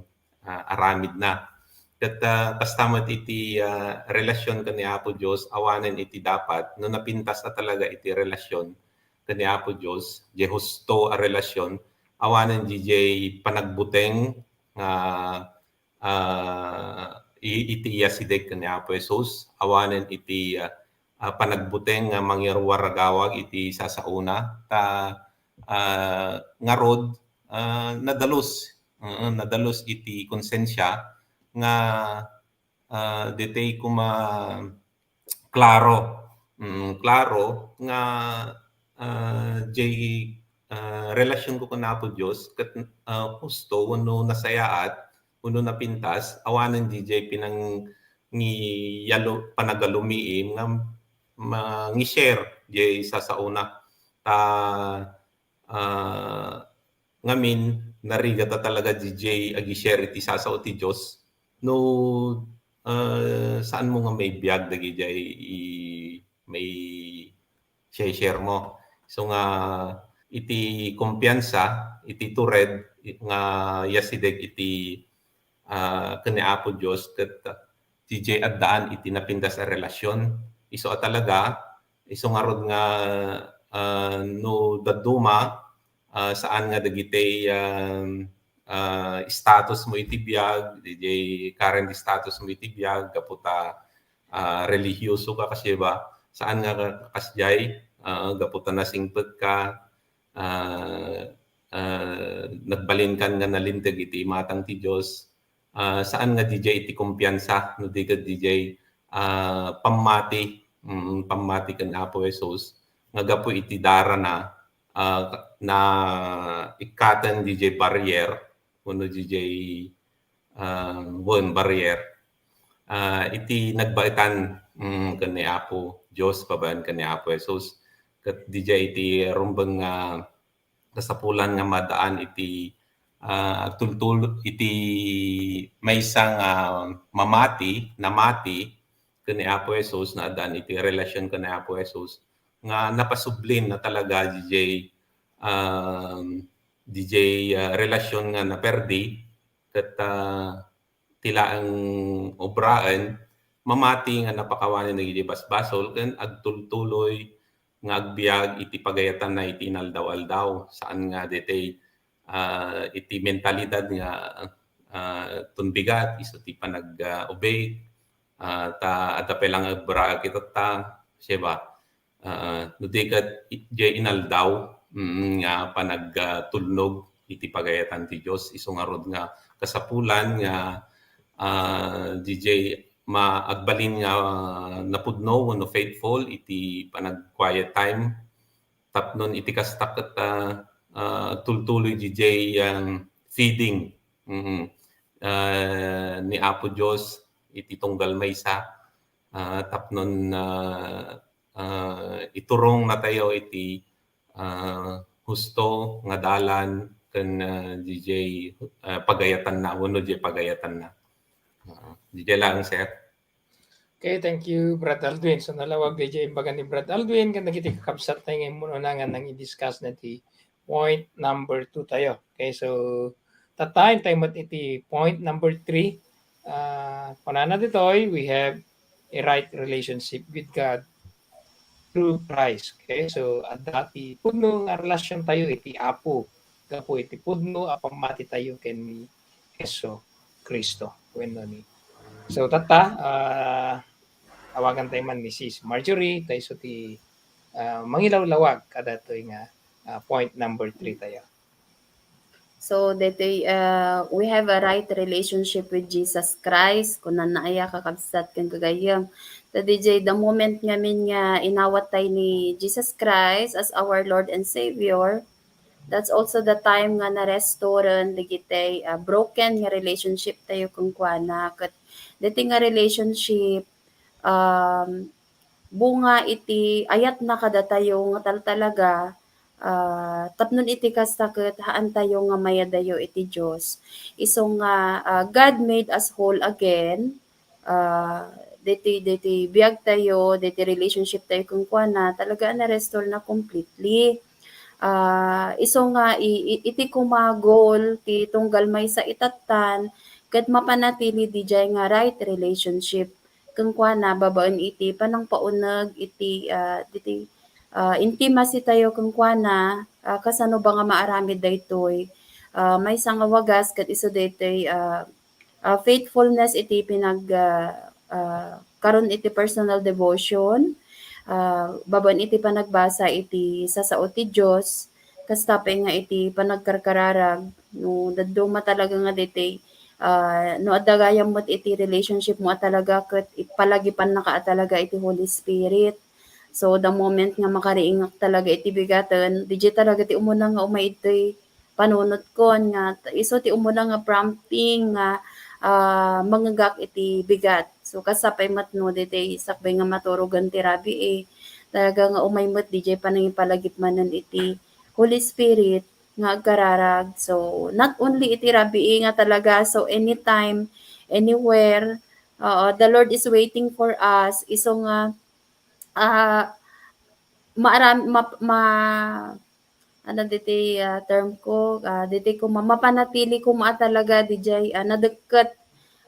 ah, aramidna. Ket, ah, kasta met iti, ah, relasion ken ni Apo Dios, awanen iti dapat, no napintas a talaga iti relasion ken ni Apo Dios, diay husto a relasion, awanen diay panagbuteng nga, ah, i-, iti iyasideg ken ni Apo Jesus, awanen iti, ah, ah, panagbuteng nga mangirwaragawag iti sasaona, ta, ah, ngarud, ah, nadalus, mm, nadalus iti konsensia nga, ah, ditoy koma klaro, mm, klaro nga, ah, diay, ah, relasionko ken Apo Dios ket, ah, husto wenno nasayaat wenno napintas, awanen diay pinangiyalo-, panagalumiim nga mangi-share diay sasaona. Ta, ah, ngamin, narigata talaga diay agi-share iti sasao ti Dios. No, ah, saanmo nga maibiag dagidiay i-, mai-share mo. So nga, iti kumpiansa, iti tured nga yasideg iti, ah, ken ni Apo Dios, ket diay addaan iti napintas a relasion. Isu a talaga, isu ngarud nga, ah, no dadduma, ah, saan nga dagiti, ah, ah, status mo iti biag, diay current status mo iti biag, gapu ta, ah, relihiyoso ka, kasi ba, saan nga ka-, kasdiay, ah, gapu ta nasingpet ka, ah, ah, nagbalinkan nga nalinteg iti imatang ti Dios, ah, saan nga diay iti kumpiansa, no di ket diay, ah, pammati, mm, pammati ken Apo Jesus, nga gapu iti darana, ah, naikkaten diay barrier, wenno diay, ah, wen barrier. Ah, iti nagbaetan, mm, ken ni Apo Dios, babaen ken ni Apo Jesus, ket diay iti rumbeng nga kasapulan nga maadaan iti, ah, agtultulo iti maysa nga mamati, namati ken ni Apo Jesus, naadaan iti relasion ken ni Apo Jesus, nga napasublin na talaga diay, um, diay, ah, relasion nga naperdi, ket, ah, ti laeng obraen, mamati nga napakawanen dagiti basbasol ken agtultuloy nga agbiag iti pagayatanna iti inaldaw-aldaw. Saan nga ditoy, ah, iti mentalidad nga, ah, tun bigat isu ti panag-, ah, obey, ah, ta adda pay lang agbaraag itatta, siya ba? Ah, no di ket i-, diay inaldaw, mm, nga panag-, ah, tulnog, iti pagayatan ti Dios. Isu ngarud nga kasapulan nga, ah, D J, ma-, agbalin nga, ah, napudno wenno faithful iti panag-quiet time. Tapnon iti kasta ket, ah, ah, tultuloy D J yang feeding. Mhm. Ah, ni Apo Dios iti tunggal maysa, ah, tapnon, ah, ah, iturong natayo iti, ah, husto nga dalan ken, ah, D J, ah, pagayatanna, wenno D J pagayatanna. Ah, D J lang, sir. Okay, thank you, Brad Aldwin. So, nalawag D J imbaga ni Brad Aldwin, ken dagiti kakabsat tayo nga immunona nga nang i-discuss na ti point number two tayo. Okay, so, tattaen tayo met iti point number three. Ah, kunana ditoy, we have a right relationship with God through Christ. Okay, so, adda ti pudno nga relasyon tayo iti Apo, gapu iti pudno a pammati tayo ken ni Jesu Cristo. Wenno ni. So, tatta, ah, awagan tayo man ni Sis Marjorie, tayo so ti, ah, mangilawlawag kadatoy nga, ah, point number three tayo. So, daytoy, ah, we have a right relationship with Jesus Christ. Kunana aya, kakabsat ken gagayyem. So, D J, the moment ngamin nga inawat tayo ni Jesus Christ as our Lord and Savior, that's also the time nga narestoran dagiti, ah, broken nga relationship tayo kenkuana. Ket daytoy nga relationship, um, bunga iti ayatna kadatayo nga tal-, talaga, ah, tapnon iti kasta ket haantayo nga mayadayo iti Dios. Isu nga, ah, God made us whole again. Ah, daytoy, daytoy biag tayo, daytoy relationship tayo kenkuana, talaga a na-restore na completely. Ah, isu nga i-, i-, iti koma goal ti tunggal maysa itattan, ket mapanatili diay nga right relationship kenkuana babaen iti panangpauneg iti, ah, diti, ah, intimacy tayo kenkuana, ah, kasano ba nga maaramid daytoy? Ah, maysa nga wagas ket isu daytoy, ah, ah, faithfulness iti pinag-, ah, ah, karon iti personal devotion, ah, babaen iti panagbasa iti sasao ti Dios, kasta pay nga iti panagkarkararag, no, dadduma talaga nga daytoy, ah, no adda gayam met iti relationship mo a talaga ket ipalagipannaka a talaga iti Holy Spirit. So, the moment nga makariingak talaga iti bigaten, diay talaga ti umuna nga umay iti panunotkon nga t-, isu ti umuna nga prompting nga, ah, mangngegak iti bigat. So, kasta pay met no, daytoy sakbay nga maturogen ti rabii, talaga nga umay met diay panangipalagip manen iti Holy Spirit nga agkararag. So, not only iti rabii nga talaga, so anytime, anywhere, oo, the Lord is waiting for us. Isu nga, ah, maaram-, ma-, ma-, ano diti, ah, term ko, ah, diti koma, mapanatili koma a talaga diay, ah, nadekket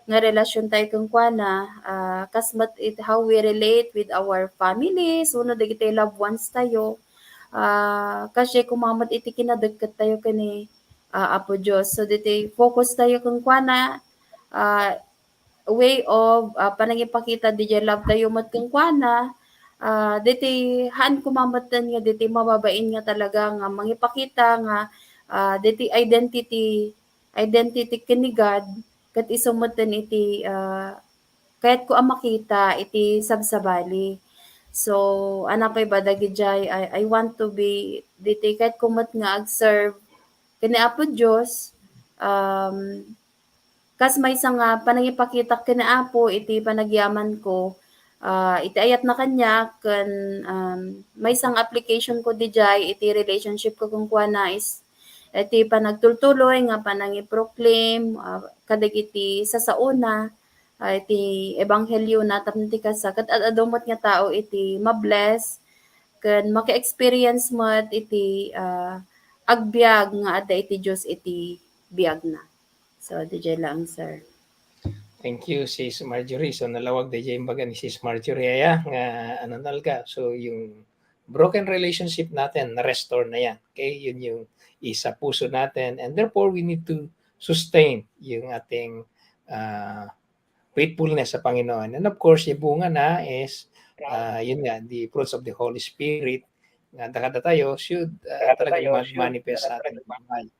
nga relasyon tayo kenkuana, ah, kas met it how we relate with our families, wenno dagiti loved ones tayo. Ah, kasdiay koma met iti kinadekket tayo ken ni, ah, Apo Dios. So, diti focus tayo kenkuana, ah, way of, ah, panangipakita diay love tayo met kenkuana, ah, diti haan koma metten nga diti mababain nga talaga nga mangipakita nga, ah, diti identity, identity ken ni God, ket isu metten iti, ah, kayatko a makita iti sabsabali. So, ana pay ba dagidiay, I, I want to be diti, kayatko met nga ag-serve ken ni Apo Dios, um, kas maysa nga panangipakitak ken ni Apo iti panagyamanko, ah, iti ayatna kaniak ken, um, maysa nga application ko didiay iti relationship ko kenkuana is iti panagtultuloy nga panangiproclaim, ah, kadagiti sasaona, ah, iti ebanghelio na tapno ti kasta, ket ad-adu met nga tao iti ma-bless ken maka-experience met iti, ah, agbiag nga adda iti Dios iti biagna. So, didiay laeng, sir. Thank you, Sis Marjorie. So, nalawag didiay imbaga ni Sis Marjorie aya nga, ano, nalga. So, yung broken relationship natin, na-restore na yan. Okay? Yun yung isa puso natin. And therefore, we need to sustain yung ating, ah, faithfulness sa Panginoon. And of course, yung bunga na is, ah, yun nga, the fruits of the Holy Spirit nga dakadatayo should, ah, talagang mag-manifest sa ating buhay.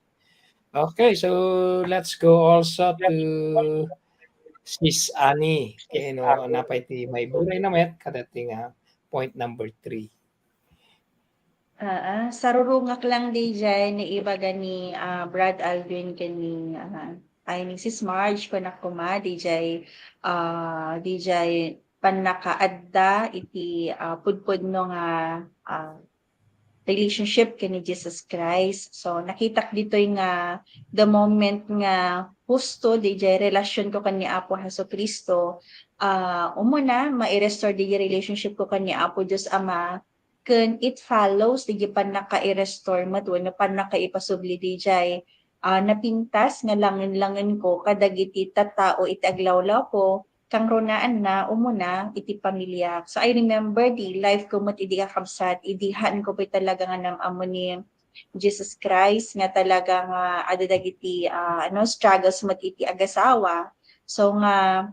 Okay, so let's go also to Sis Annie. Okay, no, napay ti maiburay na met, kadati nga point number three. Ah, ah, sarurungak lang D J, naibaga ni, ah, Brad Aldwin ken ni, ah, ay, ni Sis Marge, kunak koma, D J, ah, D J, pannakaadda iti, ah, pudpudno nga, ah, relationship ken ni Jesus Christ. So, nakitak ditoy nga the moment nga husto D J relasyon ko ken ni Apo Jesu-Cristo, ah, umuna, mai-restore D J relationship ko ken ni Apo Dios Ama, ken it follows, D J pannaka-i-restore met wenno pannakaipasubli D J, ah, napintas nga langen-langen ko kadagiti tattao iti aglawlaw ko, kangrunaanna, umuna, iti pamiliak. So, I remember the life ko met idi kakabsat, idi haan ko pay talaga nga nam-ammo ni Jesus Christ nga talaga nga adda dagiti, ah, ano, struggles met iti agasawa. So nga,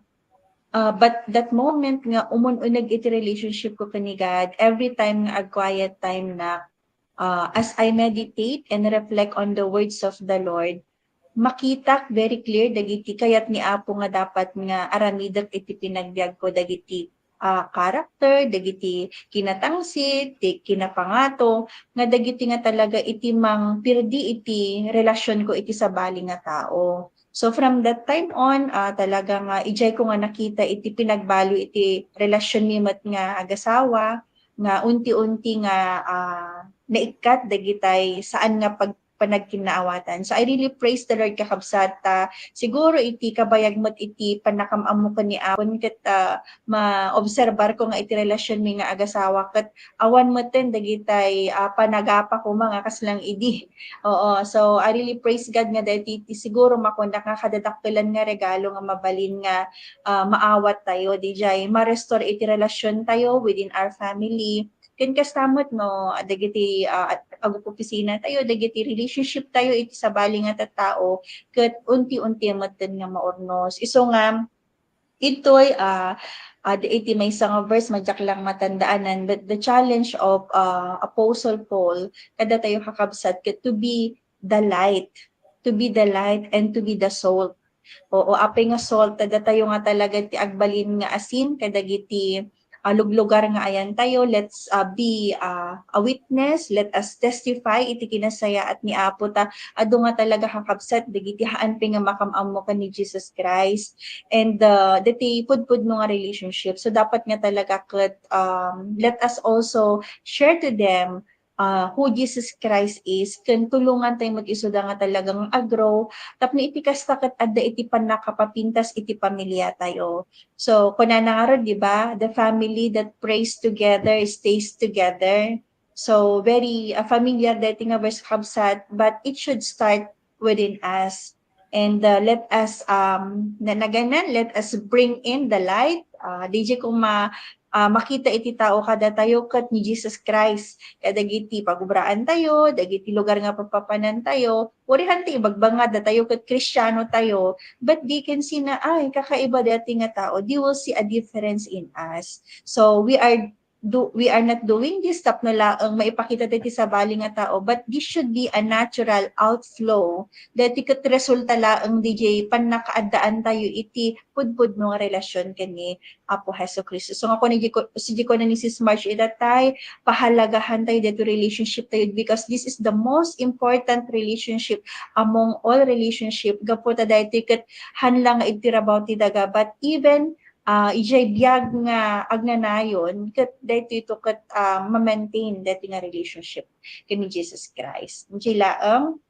ah, but that moment nga umun-uneg iti relationship ko ken ni God, every time nga ag-quiet time na, ah, as I meditate and reflect on the words of the Lord, makitak very clear dagiti kayat ni Apo nga dapat nga aramidek iti panagbiag ko dagiti, ah, character, dagiti kinatangsit, ti kinapangato, nga dagiti nga talaga iti mangpirdi iti relasyon ko iti sabali nga tao. So from that time on, ah, talaga nga idiay ko nga nakita iti pinagbalo iti relasyon mi met nga agasawa, nga unti-unti nga, ah, naikkat dagitay saan nga pag-, panagkinnaawatan. So I really praise the Lord, kakabsat, ta siguro iti kabayag met iti pannakam-ammo ken ni Apo ket, ah, maobserbar ko nga iti relasyon mi nga agasawa ket awan metten dagitay, ah, panagapa koma nga kasla idi. Oo, so I really praise God nga daytoy ti siguro makunak nga kadadakkelan nga regalo nga mabalin nga, ah, maawat tayo, D J, ma-restore iti relasyon tayo within our family. Ken kasta met no, dagiti, ah, ag-opisina tayo, dagiti relationship tayo iti sabali nga tattao, ket unti-unti metten nga maurnos. Isu nga, itoy, ah, ah, iti maysa nga verse, madiak lang matandaanan, but the challenge of, ah, Apostle Paul, kadatayo kakabsat, ket to be the light, to be the light and to be the salt. Oo, apay nga salt, ta datayo nga talaga ti agbalin nga asin kadagiti, ah, luglugar nga ayan tayo. Let's, ah, be, ah, a witness. Let us testify iti kinasayaat ni Apo ta adu nga talaga kakabsat dagiti haan pay nga makam-ammo ken ni Jesus Christ. And, ah, dati pudpudno nga relationship. So, dapat nga talaga ket, um, let us also share to them, ah, who Jesus Christ is, ken tulongan tayo met isuda nga talagang a-grow tapno iti kasta ket adda iti pannakapapintas iti pamilya tayo. So, kunana ngarud, di ba, "The family that prays together stays together." So, very, ah, familiar daytoy nga verse, kabsat, but it should start within us. And, uh, let us, um, na-, naganan, let us bring in the light. Ah, D J, kung ma-, ah, makita iti tao kadatayo ket ni Jesus Christ, kadagiti pagubraan tayo, dagiti lugar nga papapanan tayo, urihan ti ibagbagada tayo ket Kristiano tayo, but they can see na, "Ay, kakaiba daytoy nga tao." They will see a difference in us. So, we are do, we are not doing this tapno laeng maipakita ti sabali nga tao, but this should be a natural outflow. Daytoy ket resulta laeng D J pannakaaddaan tayo iti pudpudno nga relasyon ken ni Apo Jesu-Cristo. So, nga kuna ni J-, si J-, kuna ni Sis Marge ita tay, pahalagahan tayo daytoy relationship tayo because this is the most important relationship among all relationship. Gapu ta daytoy ket haan lang nga igtirabaw ti daga, but even ah, idiay biag nga agnanayon, ket daytoy to ket, ah, ma-maintain daytoy nga relationship ken ni Jesus Christ. Idiay laeng.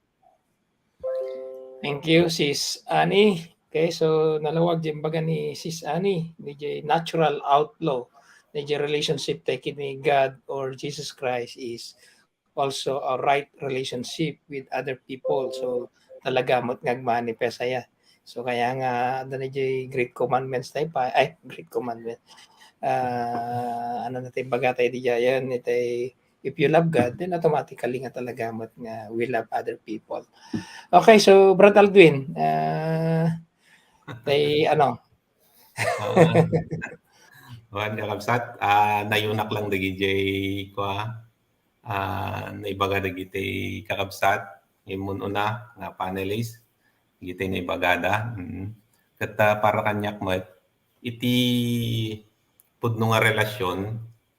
Thank you, Sis Annie. Okay, so nalawag diay imbaga ni Sis Annie, diay natural outflow, diay relationship tayo ken ni God or Jesus Christ is also a right relationship with other people. So, talaga met nga agmanifest aya. So, kaya nga, adda na diay great commandments tayo pa, ay, great commandment. Ah, ano na tayo, baga tayo di dyan, itay, if you love God, then automatically nga talaga met nga we love other people. Okay, so, Brad Aldwin, ah, tay, ano? Ah, wan, kakabsat, ah, nayunak lang dagiti, kua, ah, naibaga dagiti kakabsat. immun-una nga panelist, iti naibagada. Mm. Ket, ah, para kaniak met, iti pudno nga relasyon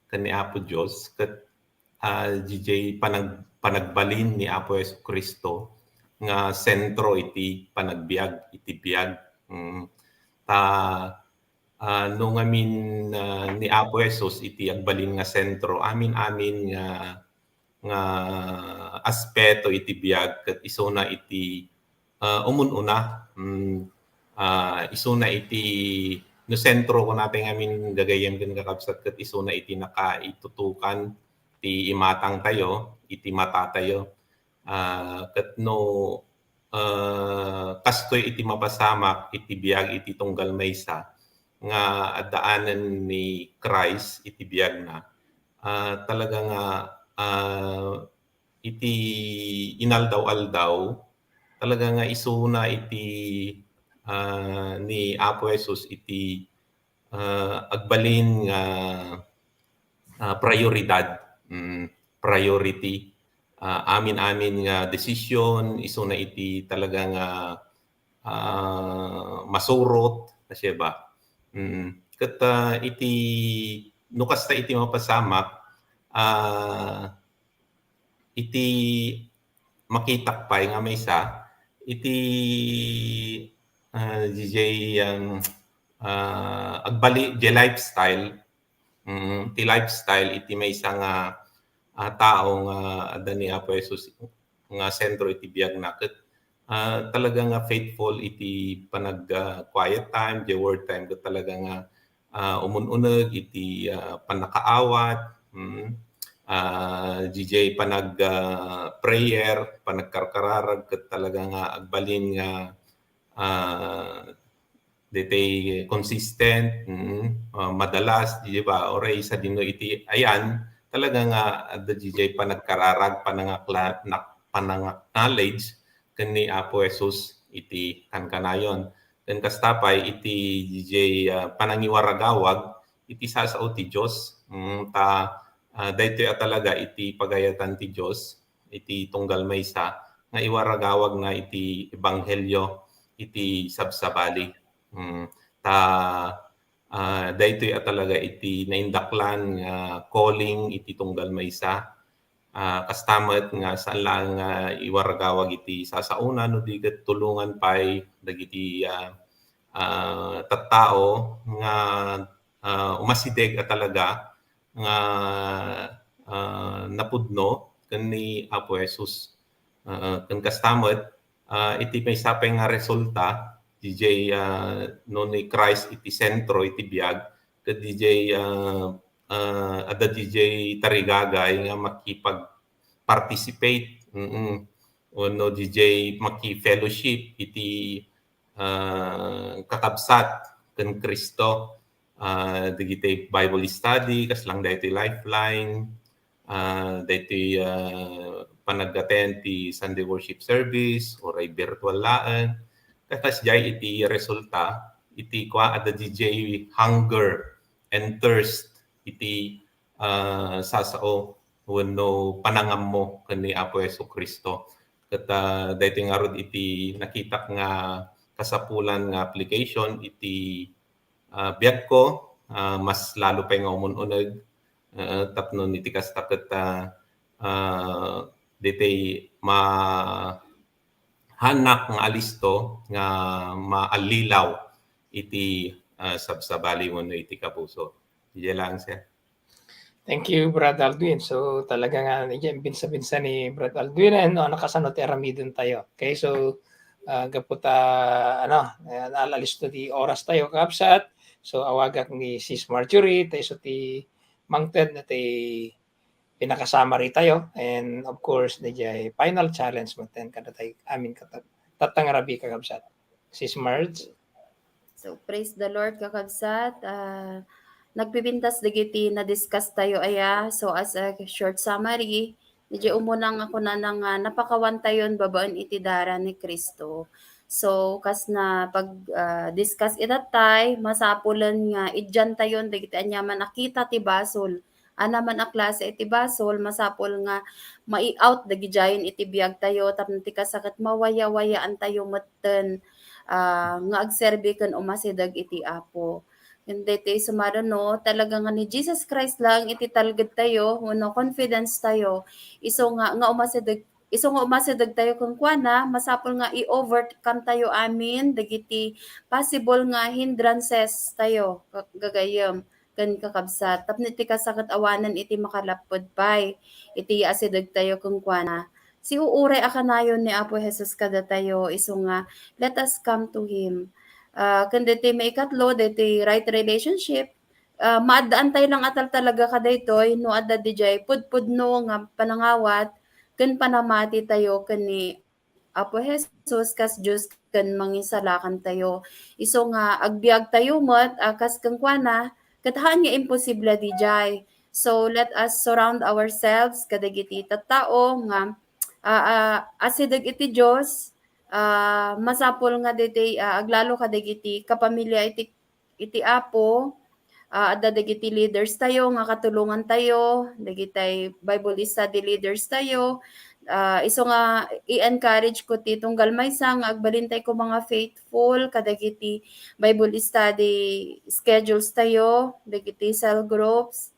ken ni Apo Dios, ket, ah, dijay panag-, panagbalin ni Apo Jesu-Cristo nga sentro iti panagbiag, iti biag. Mm. Ta, ah, no ngamin, ah, ni Apo Jesus iti agbalin nga sentro, amin-amin nga, nga aspeto iti biag ket isuna iti, ah, umun-una. Mm, ah, isuna iti, no sentro kunatayo ngamin gagayyem ken kakabsat, ket isuna iti nakaitutukan ti imatangtayo, iti matatayo. Ah, ket no, ah, kastoy iti mapasamak iti biag iti tunggal maysa nga addaanen ni Christ iti biagna, ah, talaga nga, ah, iti inaldaw-aldaw, talaga nga isuna iti, ah, ni Apo Jesus iti, ah, agbalin nga, ah, prayoridad, mm, priority. Ah, amin-amin nga desisyon, isuna iti talaga nga, ah, masurot, ta siya ba? Mm. Ket, ah, iti, no kasta iti mapasamak, ah, iti makitak pay nga maysa, iti, ah, dijay, um, ah, agbali, dijay lifestyle, mm, ti lifestyle iti maysa nga, ah, tao nga adda ni Apo Jesus nga sentro iti biagna ket, ah, talaga nga faithful iti panag, ah, quiet time, dijay word time ket talaga nga, ah, umun-uneg iti, ah, pannakaawat, mm, ah, dijay panag, ah, prayer, panagkarkararag ket talaga nga agbalin nga, ah, daytoy consistent, mm, ah, madalas, di ba? Uray sadino iti ayan, talaga nga adda dijay panagkararag, panangakla-, nak-, panang-acknowledge ken ni Apo Jesus iti kankanayon. Ken kasta pay iti dijay, ah, panangiwaragawag iti sasao ti Dios. Mm, ta, ah, daytoy a talaga iti pagayatan ti Dios iti tunggal maysa nga iwaragawagna iti ebanghelio iti sabsabali. Mm, ta, ah, daytoy a talaga iti naindaklan nga calling iti tunggal maysa. Ah, kasta met nga saan laeng nga iwaragawag iti sasaona no di ket tulongan pay dagiti, ah, ah, tattao nga, ah, umasideg a talaga nga, ah, napudno ken ni Apo Jesus. Ah, ken kasta met, ah, iti maysa pay nga resulta, dijay, ah, no ni Christ iti sentro iti biag, ket dijay, ah, ah, adda dijay tarigagay nga makipag-participate, mm, wenno dijay maki-fellowship iti, ah, kakabsat ken Cristo. Ah, dagiti Bible study, kas lang daytoy Lifeline, ah, daytoy, ah, panag-attend ti Sunday worship service, uray virtual laeng. Ket kasdiay iti resulta, iti kua, adda dijay hunger and thirst iti, ah, sasao wenno panangammo ken ni Apo Jesu-Cristo. Ket, ah, daytoy ngarud iti nakitak nga kasapulan nga application iti, ah, biagko, ah, mas lalo pay nga umun-uneg, ah, tapno iti kasta ket, ah, ah, ditoy ma-, hanak nga alisto nga maallilaw iti, ah, sabsabali wenno iti kapuso. Diay lang, sir. Thank you, Brad Aldwin. So, talaga nga, idiay binsa-binsa ni Brad Aldwin, eh, no, nakasano ti aramiden tayo. Okay, so, ah, gapu ta, ano, eh, naal-alisto ti oras tayo, kakabsat. So, awagak ni Sis Marjorie, ta isu ti mangted na ti pinaka-summary tayo. And of course, diay final challenge met ken kadatayo amin ket tatta nga rabii, kakabsat. Sis Marge? So, praise the Lord, kakabsat. Ah, nagpipintas dagiti na-discuss tayo aya. So, as a short summary, diay umuna nga kunana nga napakawantayon babaen iti dara ni Cristo. So, kas na pag, ah, discuss ita tay, masapulen nga idiantayon dagiti aniaman a kita ti basol anaman a klase iti basol, masapul nga mai-out dagidiayen iti biagtayo tapno ti kasta ket mawayawayaan tayo metten, ah, nga agserbi ken umasideg iti Apo. Ken daytoy sumaruno, talaga nga ni Jesus Christ lang iti talged tayo wenno confidence tayo. Isu nga, nga umasideg, isu nga umasideg tayo kenkuana, masapul nga i-overcome tayo amin dagiti possible nga hindrances tayo, ka-, gagayyem ken kakabsat. Tapno iti kasta ket awanen iti makalapped pay iti asideg tayo kenkuana. Siuuray a kanayon ni Apo Jesus kadatayo, isu nga, "Let us come to Him." Ah, ken daytoy maikatlo, daytoy right relationship, ah, maaddaan tayo lang a tal-, talaga kadaytoy no adda didiay pudpudno nga panangawat ken panamati tayo ken ni Apo Jesus kas Dios ken Mangisalakan tayo. Isu nga agbiag tayo met, ah, kas kenkuana, ket haan nga imposible didiay. So, let us surround ourselves kadagiti tattao nga, ah, ah, asideg iti Dios, ah, masapul nga daytoy, ah, aglalo kadagiti kapamilya iti iti Apo, ah, adda dagiti leaders tayo nga katulongan tayo, dagiti Bible study leaders tayo, ah, isu nga i-encourage ko ti tunggal maysa nga agbalin tayo koma nga faithful kadagiti Bible study schedules tayo, dagiti cell groups.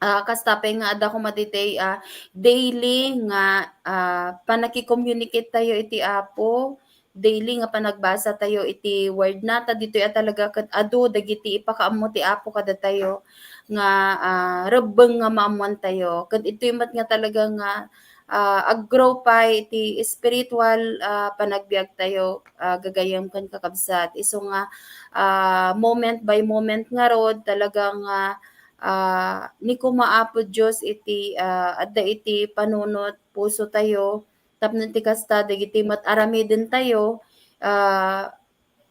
Ah, kasta pay nga adda koma ditoy, ah, daily nga, ah, panaki-communicate tayo iti Apo, daily nga panagbasa tayo iti word na, ta ditoy a talaga ket adu dagiti ipakaammo ti Apo kadatayo nga, ah, rebbeng nga maammoan tayo. Ket itoy met nga talaga nga, ah, ag-grow pay iti spiritual, ah, panagbiag tayo, ah, gagayyem ken kakabsat. Isu nga, ah, moment by moment ngarud, talaga nga, ah, ni koma Apo Dios iti, ah, adda iti panunot puso tayo, tapno ti kasta dagiti met aramiden tayo, ah,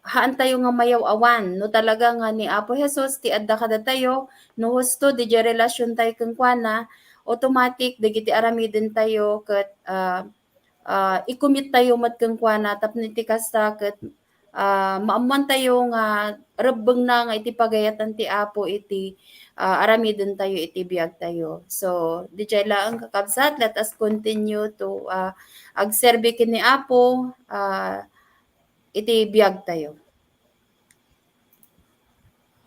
haan tayo nga mayaw-awan. No talaga nga ni Apo Jesus ti adda kadatayo, no husto didiay relasion tayo kenkuana, automatic dagiti aramiden tayo ket, ah, ah, i-commit tayo met kenkuana tapno iti kasta ket, ah, maammoan tayo nga rebbengna nga iti pagayatan ti Apo iti, ah, aramiden tayo iti biag tayo. So, didiay laeng kakabsat, let us continue to, ah, agserbi ken ni Apo, ah, iti biag tayo.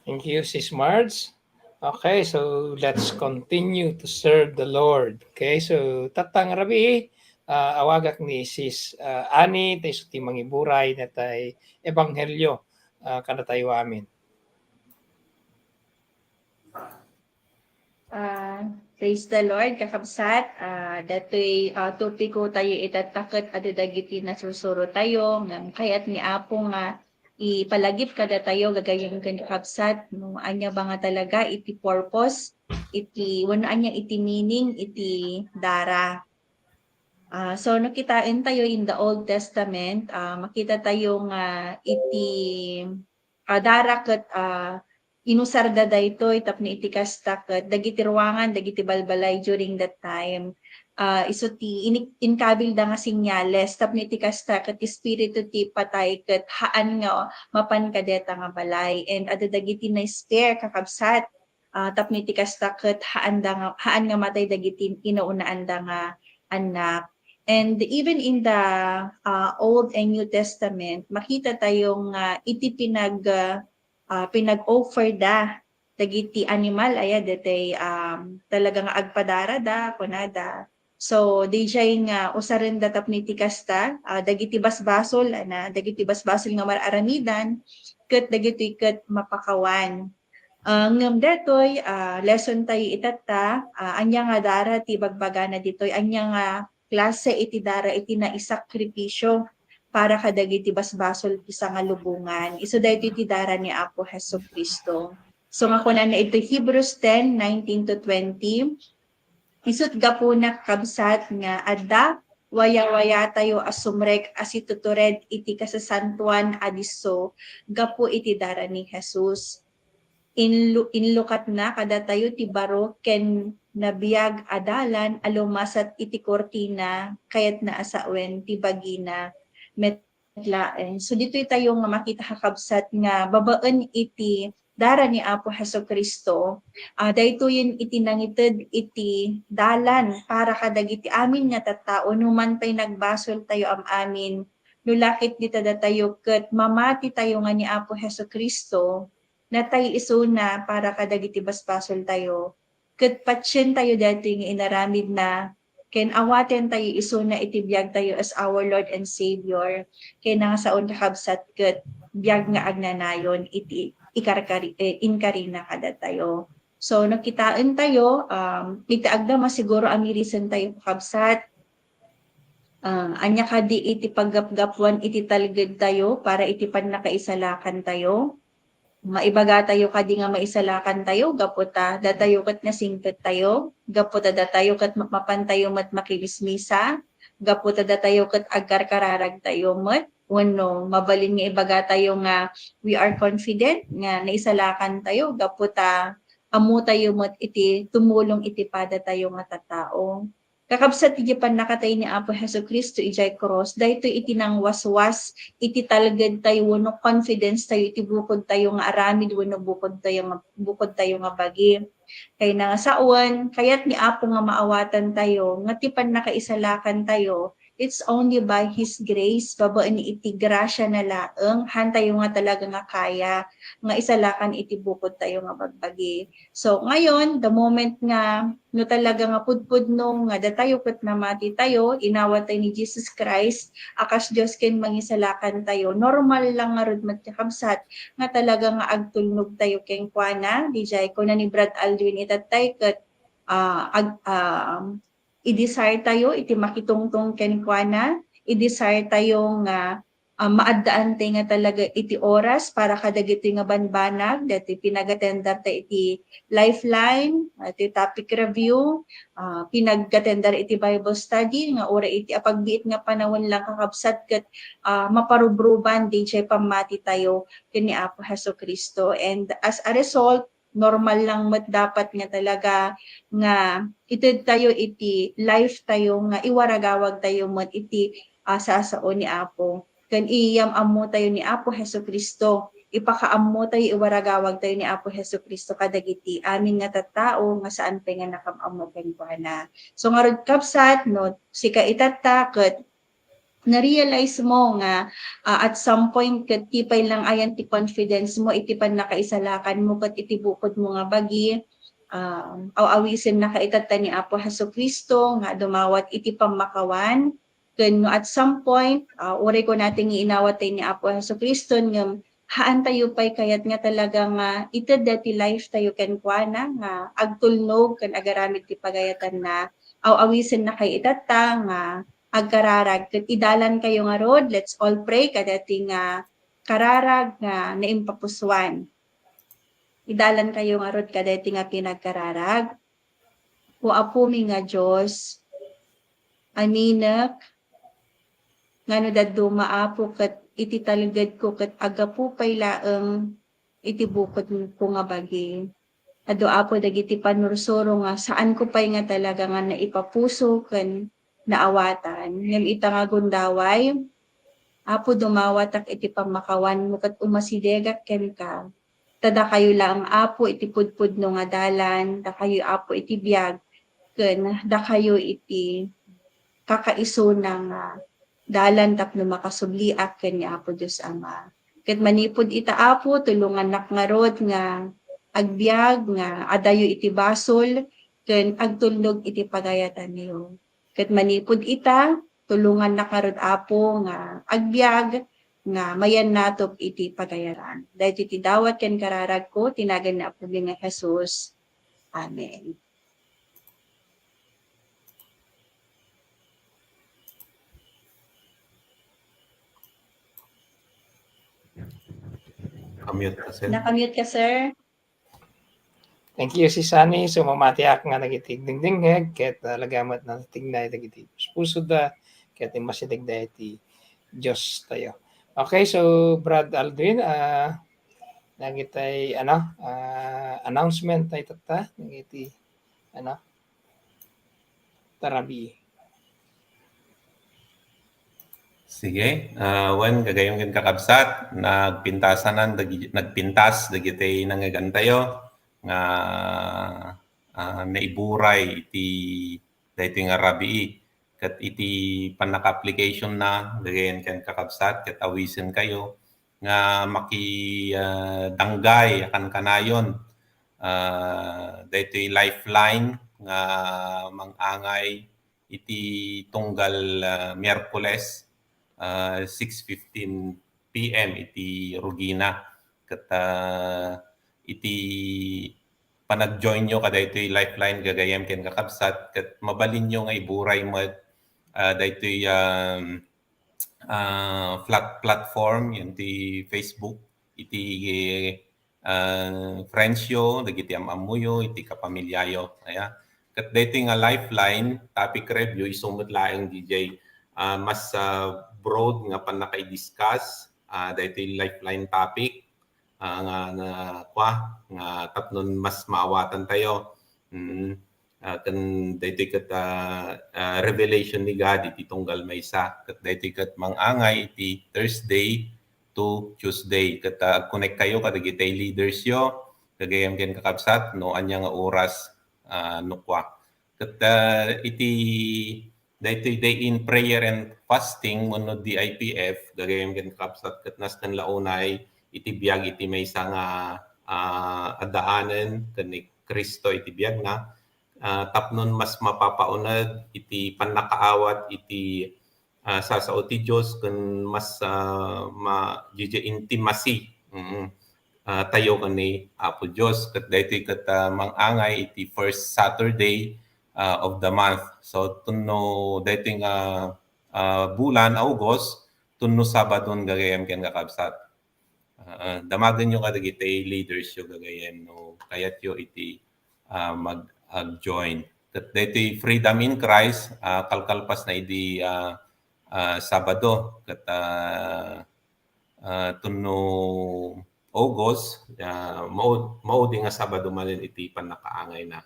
Thank you, Sis Marge. Okay, so let's continue to serve the Lord. Okay, so tatta nga rabii, ah, awagak ni Sis, ah, Annie, ta isu ti mangiburay daytay ebanghelio, ah, kadatayo amin. Ah, praise the Lord, kakabsat. Ah, datoy, ah, topiko tayo itatta ket adu dagiti nasursurotayo, ngem kayat ni Apo nga ipalagip kadatayo, gagayyem ken kakabsat, no ania ba nga talaga iti purpose, iti, wenno ania iti meaning iti dara. Ah, so, no kitaen tayo in the Old Testament, ah, makita tayo nga iti, ah, dara ket, ah, inusarda daytoy tapno iti kasta ket dagiti ruangan, dagiti balbalay during that time, ah, isu ti ini-, inkabilda nga senyales tapno iti kasta ket ti espiritu ti patay ket haan nga mapan kadeta nga balay. And adda dagiti na-spare, kakabsat, ah, tapno iti kasta ket haanda nga, haan nga matay dagiti kinaunaanda nga annak. And even in the, ah, Old and New Testament, makita tayo nga iti pinag-, ah, pinag-offer da dagiti animal, aya, daytay, um, talaga nga agpadara da, kunada. So, didiay nga usaren da tapno iti kasta, ah, dagiti basbasol, ana, dagiti basbasol nga mar-aramidan, ket dagitoy ket mapakawan. Ah, ngem daytoy, ah, lesson tayo itatta, ah, ania nga dara ti bagbagana ditoy, ania nga klase iti dara iti naisakripisio para kadagiti basbasol ti sangalubongan. Isu daytoy ti dara ni Apo Jesu-Cristo. So, nga kunana iti Hebrews ten, nineteen to twenty, isut gapuna, kakabsat, nga adda wayawayatayo a sumrek a situtured iti kasasantoan a disso gapu iti dara ni Jesus. Inlu-, inlukatna kadatayo ti baro ken nabiag a dalan a lumasat iti kurtina, kayatna a sawen ti bagina met laeng. So, ditoy tayo nga makita, kakabsat, nga babaen iti dara ni Apo Jesu-Cristo, ah, daytoyen iti nangited iti dalan para kadagiti amin nga tattao, numan pay nagbasol tayo am-amin, no lakit dita datayo ket mamati tayo nga ni Apo Jesu-Cristo, natay isuna para kadagiti basbasol tayo, ket patien tayo daytoy nga inaramidna, ken awaten tayo isuna iti biag tayo as our Lord and Savior, ken nangasaon kakabsat ket biag nga agnanayon iti ikarkari-, eh, inkarina kadatayo. So, no kitaen tayo, um, iti agdama siguro a mirisen tayo kakabsat, ah, ania kadi iti paggapgapuan iti talged tayo para iti pannakaisalakan tayo? Maibaga tayo kadi nga maisalakan tayo gapu ta datayo ket nasingpet tayo, gapu ta datayo ket mapan tayo met makimismisa, gapu ta datayo ket agkarkararag tayo met, wenno mabalin nga ibaga tayo nga we are confident nga naisalakan tayo gapu ta ammo tayo met iti tumulong iti pada tayo nga tattao. Kakabsat, iti pannakatay ni Apo Jesu-Cristo idiay krus, daytoy iti nangwaswas iti talged tayo wenno confidence tayo iti bukod tayo nga aramid wenno bukod tayo nga, bukod tayo nga bagi. Kayna nga sawen, kayat ni Apo nga maawatan tayo nga ti pannakaisalakan tayo, it's only by His grace, babaen iti grasya na laeng, han tayo nga talaga nga kaya nga isalakan iti bukod tayo nga bagbagi. So, ngayon, the moment nga no talaga nga pudpudno nga datayo ket namati tayo, inawat tayo ni Jesus Christ a kas Dios ken Mangisalakan tayo, normal lang ngarud met kakabsat nga talaga nga agtulnog tayo kenkuana. Dijay kuna ni Brad Aldwin itattay ket, ah, ag-, ah, i-desire tayo iti makitungtong kenkuana, i-desire tayo nga ah, maaddaan tayo nga talaga iti oras para kadagitoy nga banbanag, daytoy pinag-attender tayo iti Lifeline, iti topic review, ah, pinag-attender iti Bible study, nga uray iti apagbiit nga panawen lang kakabsat ket, ah, maparubruban diay pammati tayo ken ni Apo Jesu-Cristo. And as a result, normal lang met dapat nga talaga nga ited tayo iti life tayo nga iwaragawag tayo met iti, ah, sasao ni Apo. Ken iyam-ammo tayo ni Apo Jesu-Cristo. Ipakaammo tayo, iwaragawag tayo ni Apo Jesu-Cristo kadagiti amin nga tattao nga saan pay nga nakam-ammo kenkuana. So, ngarud, kabsat, no, sika itatta ket na-realize mo nga, ah, at some point ket ti pay lang ayan ti confidence mo iti pannakaisalakan mo ket iti bukod mo nga bagi, ah, aw-awisen na ka itatta ni Apo Jesu-Cristo nga dumawat iti pammakawan, ken no at some point, ah, uray ko natin nga inawat tayo ni Apo Jesu-Cristo, ngem haan tayo pay kayat nga talaga nga ited dati life tayo kenkuana nga agtulnog ken agaramid ti pagayatanna, aw-awisen na kay itatta nga agkararag. Ket idalan kayo ngarud, let's all pray kadati nga kararag nga naimpapusuan. Idalan kayo ngarud kadati nga pinagkararag. O Apomi nga Dios, aminek nga no dadduma, Apo, ket iti talgedko ket aggapu pay laeng iti bukod ko nga bagi. Adu, Apo, dagiti panursuro nga saanko pay nga talaga nga naipapuso ken naawatan. Ngem ita nga gundaway, Apo, dumawatak iti pammakawanmo ket umasidegak kenka. Ta dakayo laeng, Apo, iti pudpudno nga dalan, dakayo, Apo, iti biag, ken dakayo iti kakaisuna nga dalan tapno makasubliak ken ni Apo Dios Ama. Ket manipud ita, Apo, tulongannak ngarud nga agbiag nga adayo iti basol ken agtulnog iti pagayatanyo. Ket manipud ita, tulongannak ngarud, Apo, nga agbiag nga mayannatop iti pagayatan. Daytoy ti dawat ken kararagko, ti nagan ni Apomi nga Jesus. Amen. Kamute ka, sir. Nakamute ka, sir. Thank you, Sis Sunny. So, mamatiak nga nagiti dingdingngeg, ket, ah, talaga met natignay dagiti puspusoda, ket immasidegda iti Dios tayo. Okay, so, Brad Aldwin, ah, nagitay, ano, ah, announcement tayo tatta, nagiti, ano, tarabi. Sige, ah, wen, gagayyem ken kakabsat, nagpintasanan dagi-, nagpintas dagiti nangngegantayo nga, ah, naiburay iti daytoy nga rabii. Ket iti pannaka-application na, gagayyem ken kakabsat, ket awisenkayo nga maki-, ah, danggay a kankanayon, ah, daytoy Lifeline nga mang-angay iti tunggal, ah, Miyerkules, ah, six fifteen P M iti rugina. Ket, ah, iti panag-join nyo kadaytoy Lifeline, gagayyem ken kakabsat, ket mabalin nyo nga iburay met, ah, daytoy, um, ah, flat-, platform, iti Facebook, iti, ah, friends yo, dagiti am-ammoyo, iti kapamilyayo. Aya. Ket daytoy nga Lifeline topic review, isu met laeng D J, ah, mas, ah, broad nga pannaka-i-discuss, ah, daytoy Lifeline topic, ah, nga, nga, kua, nga tapnon mas maawatantayo. Mm. Ah, ken daytoy ket, ah, ah, revelation ni God iti tunggal maysa. Ket daytoy ket mang-angay iti Thursday to Tuesday. Ket, ah, ag-connect kayo kadagiti leaders yo, gagayyem ken kakabsat, no ania nga oras, ah, no kua. Ket, ah, iti daytoy day in prayer and fasting wenno D I P F, gagayyem ken kakabsat, ket nasken la unay iti biag iti maysa nga, ah, addaanen ken ni Cristo iti biagna, ah, tapnon mas mapapauneg iti pannakaawat iti, ah, sasao ti Dios ken mas, ah, ma-, diay intimacy, mm, ah, tayo ken ni Apo Dios. Ket daytoy ket, ah, mang-angay iti first Saturday, ah, of the month. So, tunno daytoy nga, ah, bulan, August, tunno Sabadon gagayyem ken kakabsat. Ah, damagenyo kadagiti leaders yo gagayyem no kayatyo iti, ah, mag-, ag-join. Ket daytoy Freedom in Christ, ah, kalkalpasna idi, ah, ah, Sabado. Ket, ah, ah, tunno August, ah, maud-, maudi nga Sabado manen iti pannakaangayna.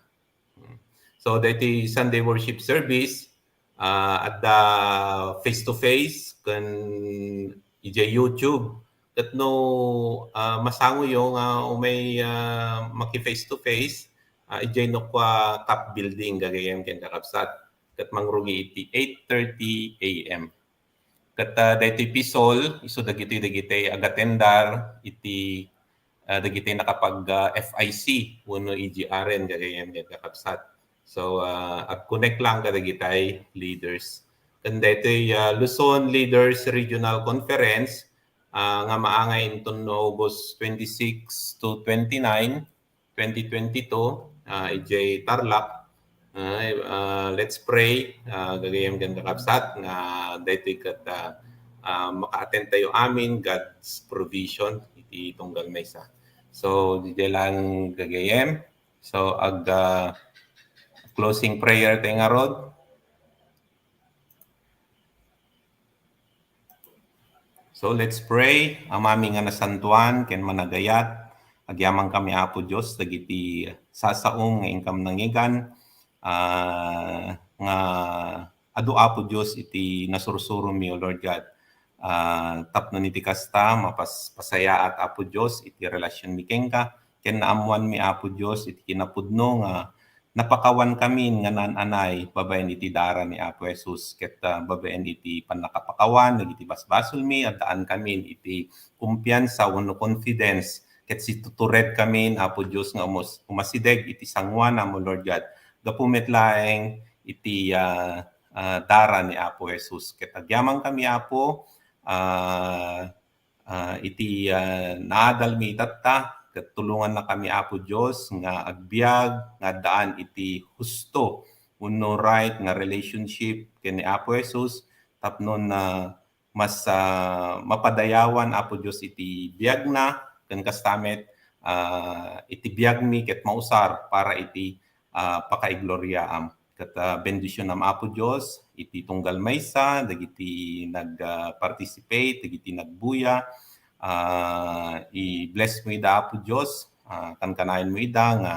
Hmm. So, daytoy Sunday worship service, ah, adda face to face ken idiay YouTube. Ket no, ah, masangoyo nga umay, ah, maki face to face, ah, idiay no kua Cup Building gagayyem ken kakabsat. Ket mangrugi iti eight thirty A M. Ket, ah, daytoy P SOL, isu dagiti, dagiti agatendar iti, ah, dagiti nakapag, ah, F I C wenno E G R N gagayyem ken kakabsat. So, ah, ag-connect lang kadagitay leaders. Ken daytoy, ah, Luzon Leaders Regional Conference, ah, nga maangay inton August twenty-six to twenty-nine, twenty twenty-two, ah, idiay Tarlac. Ah, ah, let's pray, ah, gagayyem ken kakabsat, nga daytoy ket, ah, ah, maka-attend tayo amin, God's provision, iti tunggal maysa. So, diay lang gagayyem. So, ag, ah, closing prayer tayo ngarud. So, let's pray. Amami nga nasantoan ken managayat, agyamankami, Apo Dios, dagiti sasaom nga inkam nangngegan, ah, nga adu, Apo Dios, iti nasursuromi, O Lord God. Ah, tapno iti kasta, mapas-, pasayaat, Apo Dios, iti relationmi kenka, ken naammoanmi, Apo Dios, iti kinapudno nga napakawankamin nga naan-anay babaen iti dara ni Apo Jesus, ket, ah, babaen iti pannakapakawan dagiti basbasolmi, addaankamin iti kumpiansa wenno confidence, ket situturedkamin, Apo Dios, nga umus-, umasideg iti sangoanam, O Lord God, gapu met laeng iti, ah, ah, dara ni Apo Jesus. Ket agyamankami, Apo, ah, ah, iti, ah, naadalmi itatta, ket tulongannakami, Apo Dios, nga agbiag nga addaan iti husto wenno right nga relationship ken ni Apo Jesus, tapno, ah, mas, ah, mapadayawan, Apo Dios, iti biagna, ken kasta met, ah, iti biagmi ket mausar para iti, ah, pakaigloriaam. Ket, ah, bendisionam, Apo Dios, iti tunggal maysa, dagiti nag, ah, participate, dagiti nagbuya. Ah, i-bless mo ida, Apo Dios. Ah, kankanayon mo ida nga,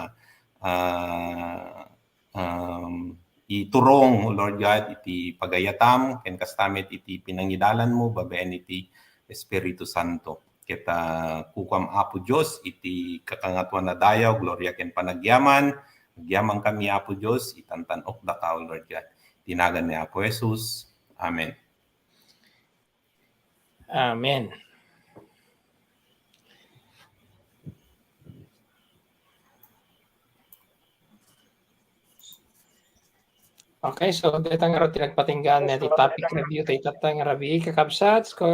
ah, um, iturong, O Lord God, iti pagayatam, ken kasta met iti pinangidalanmo babaen iti Espiritu Santo. Ket, ah, kukuam, Apo Dios, iti kakangatuan a dayaw, gloria ken panagyaman. Agyamankami, Apo Dios, itantan-okdaka, O Lord God. Iti nagan ni Apo Jesus. Amen. Amen. Okay, so dayta ngarud ti nagpatinggaan ti topic review tayo tatta nga rabii, kakabsat. So,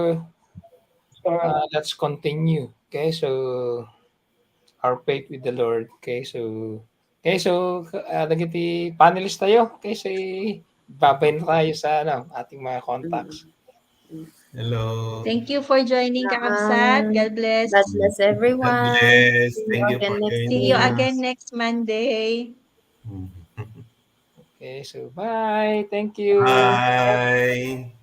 uh, let's continue. Okay, so our faith with the Lord. Okay, so, okay, so, uh, dagiti panelist tayo. Okay, so, babay na tayo sa, ano, ating mga contacts. Hello. Thank you for joining, kakabsat. God bless. God bless everyone. God bless. Thank you for joining. See you again next Monday. Okay, so bye. Thank you. Bye.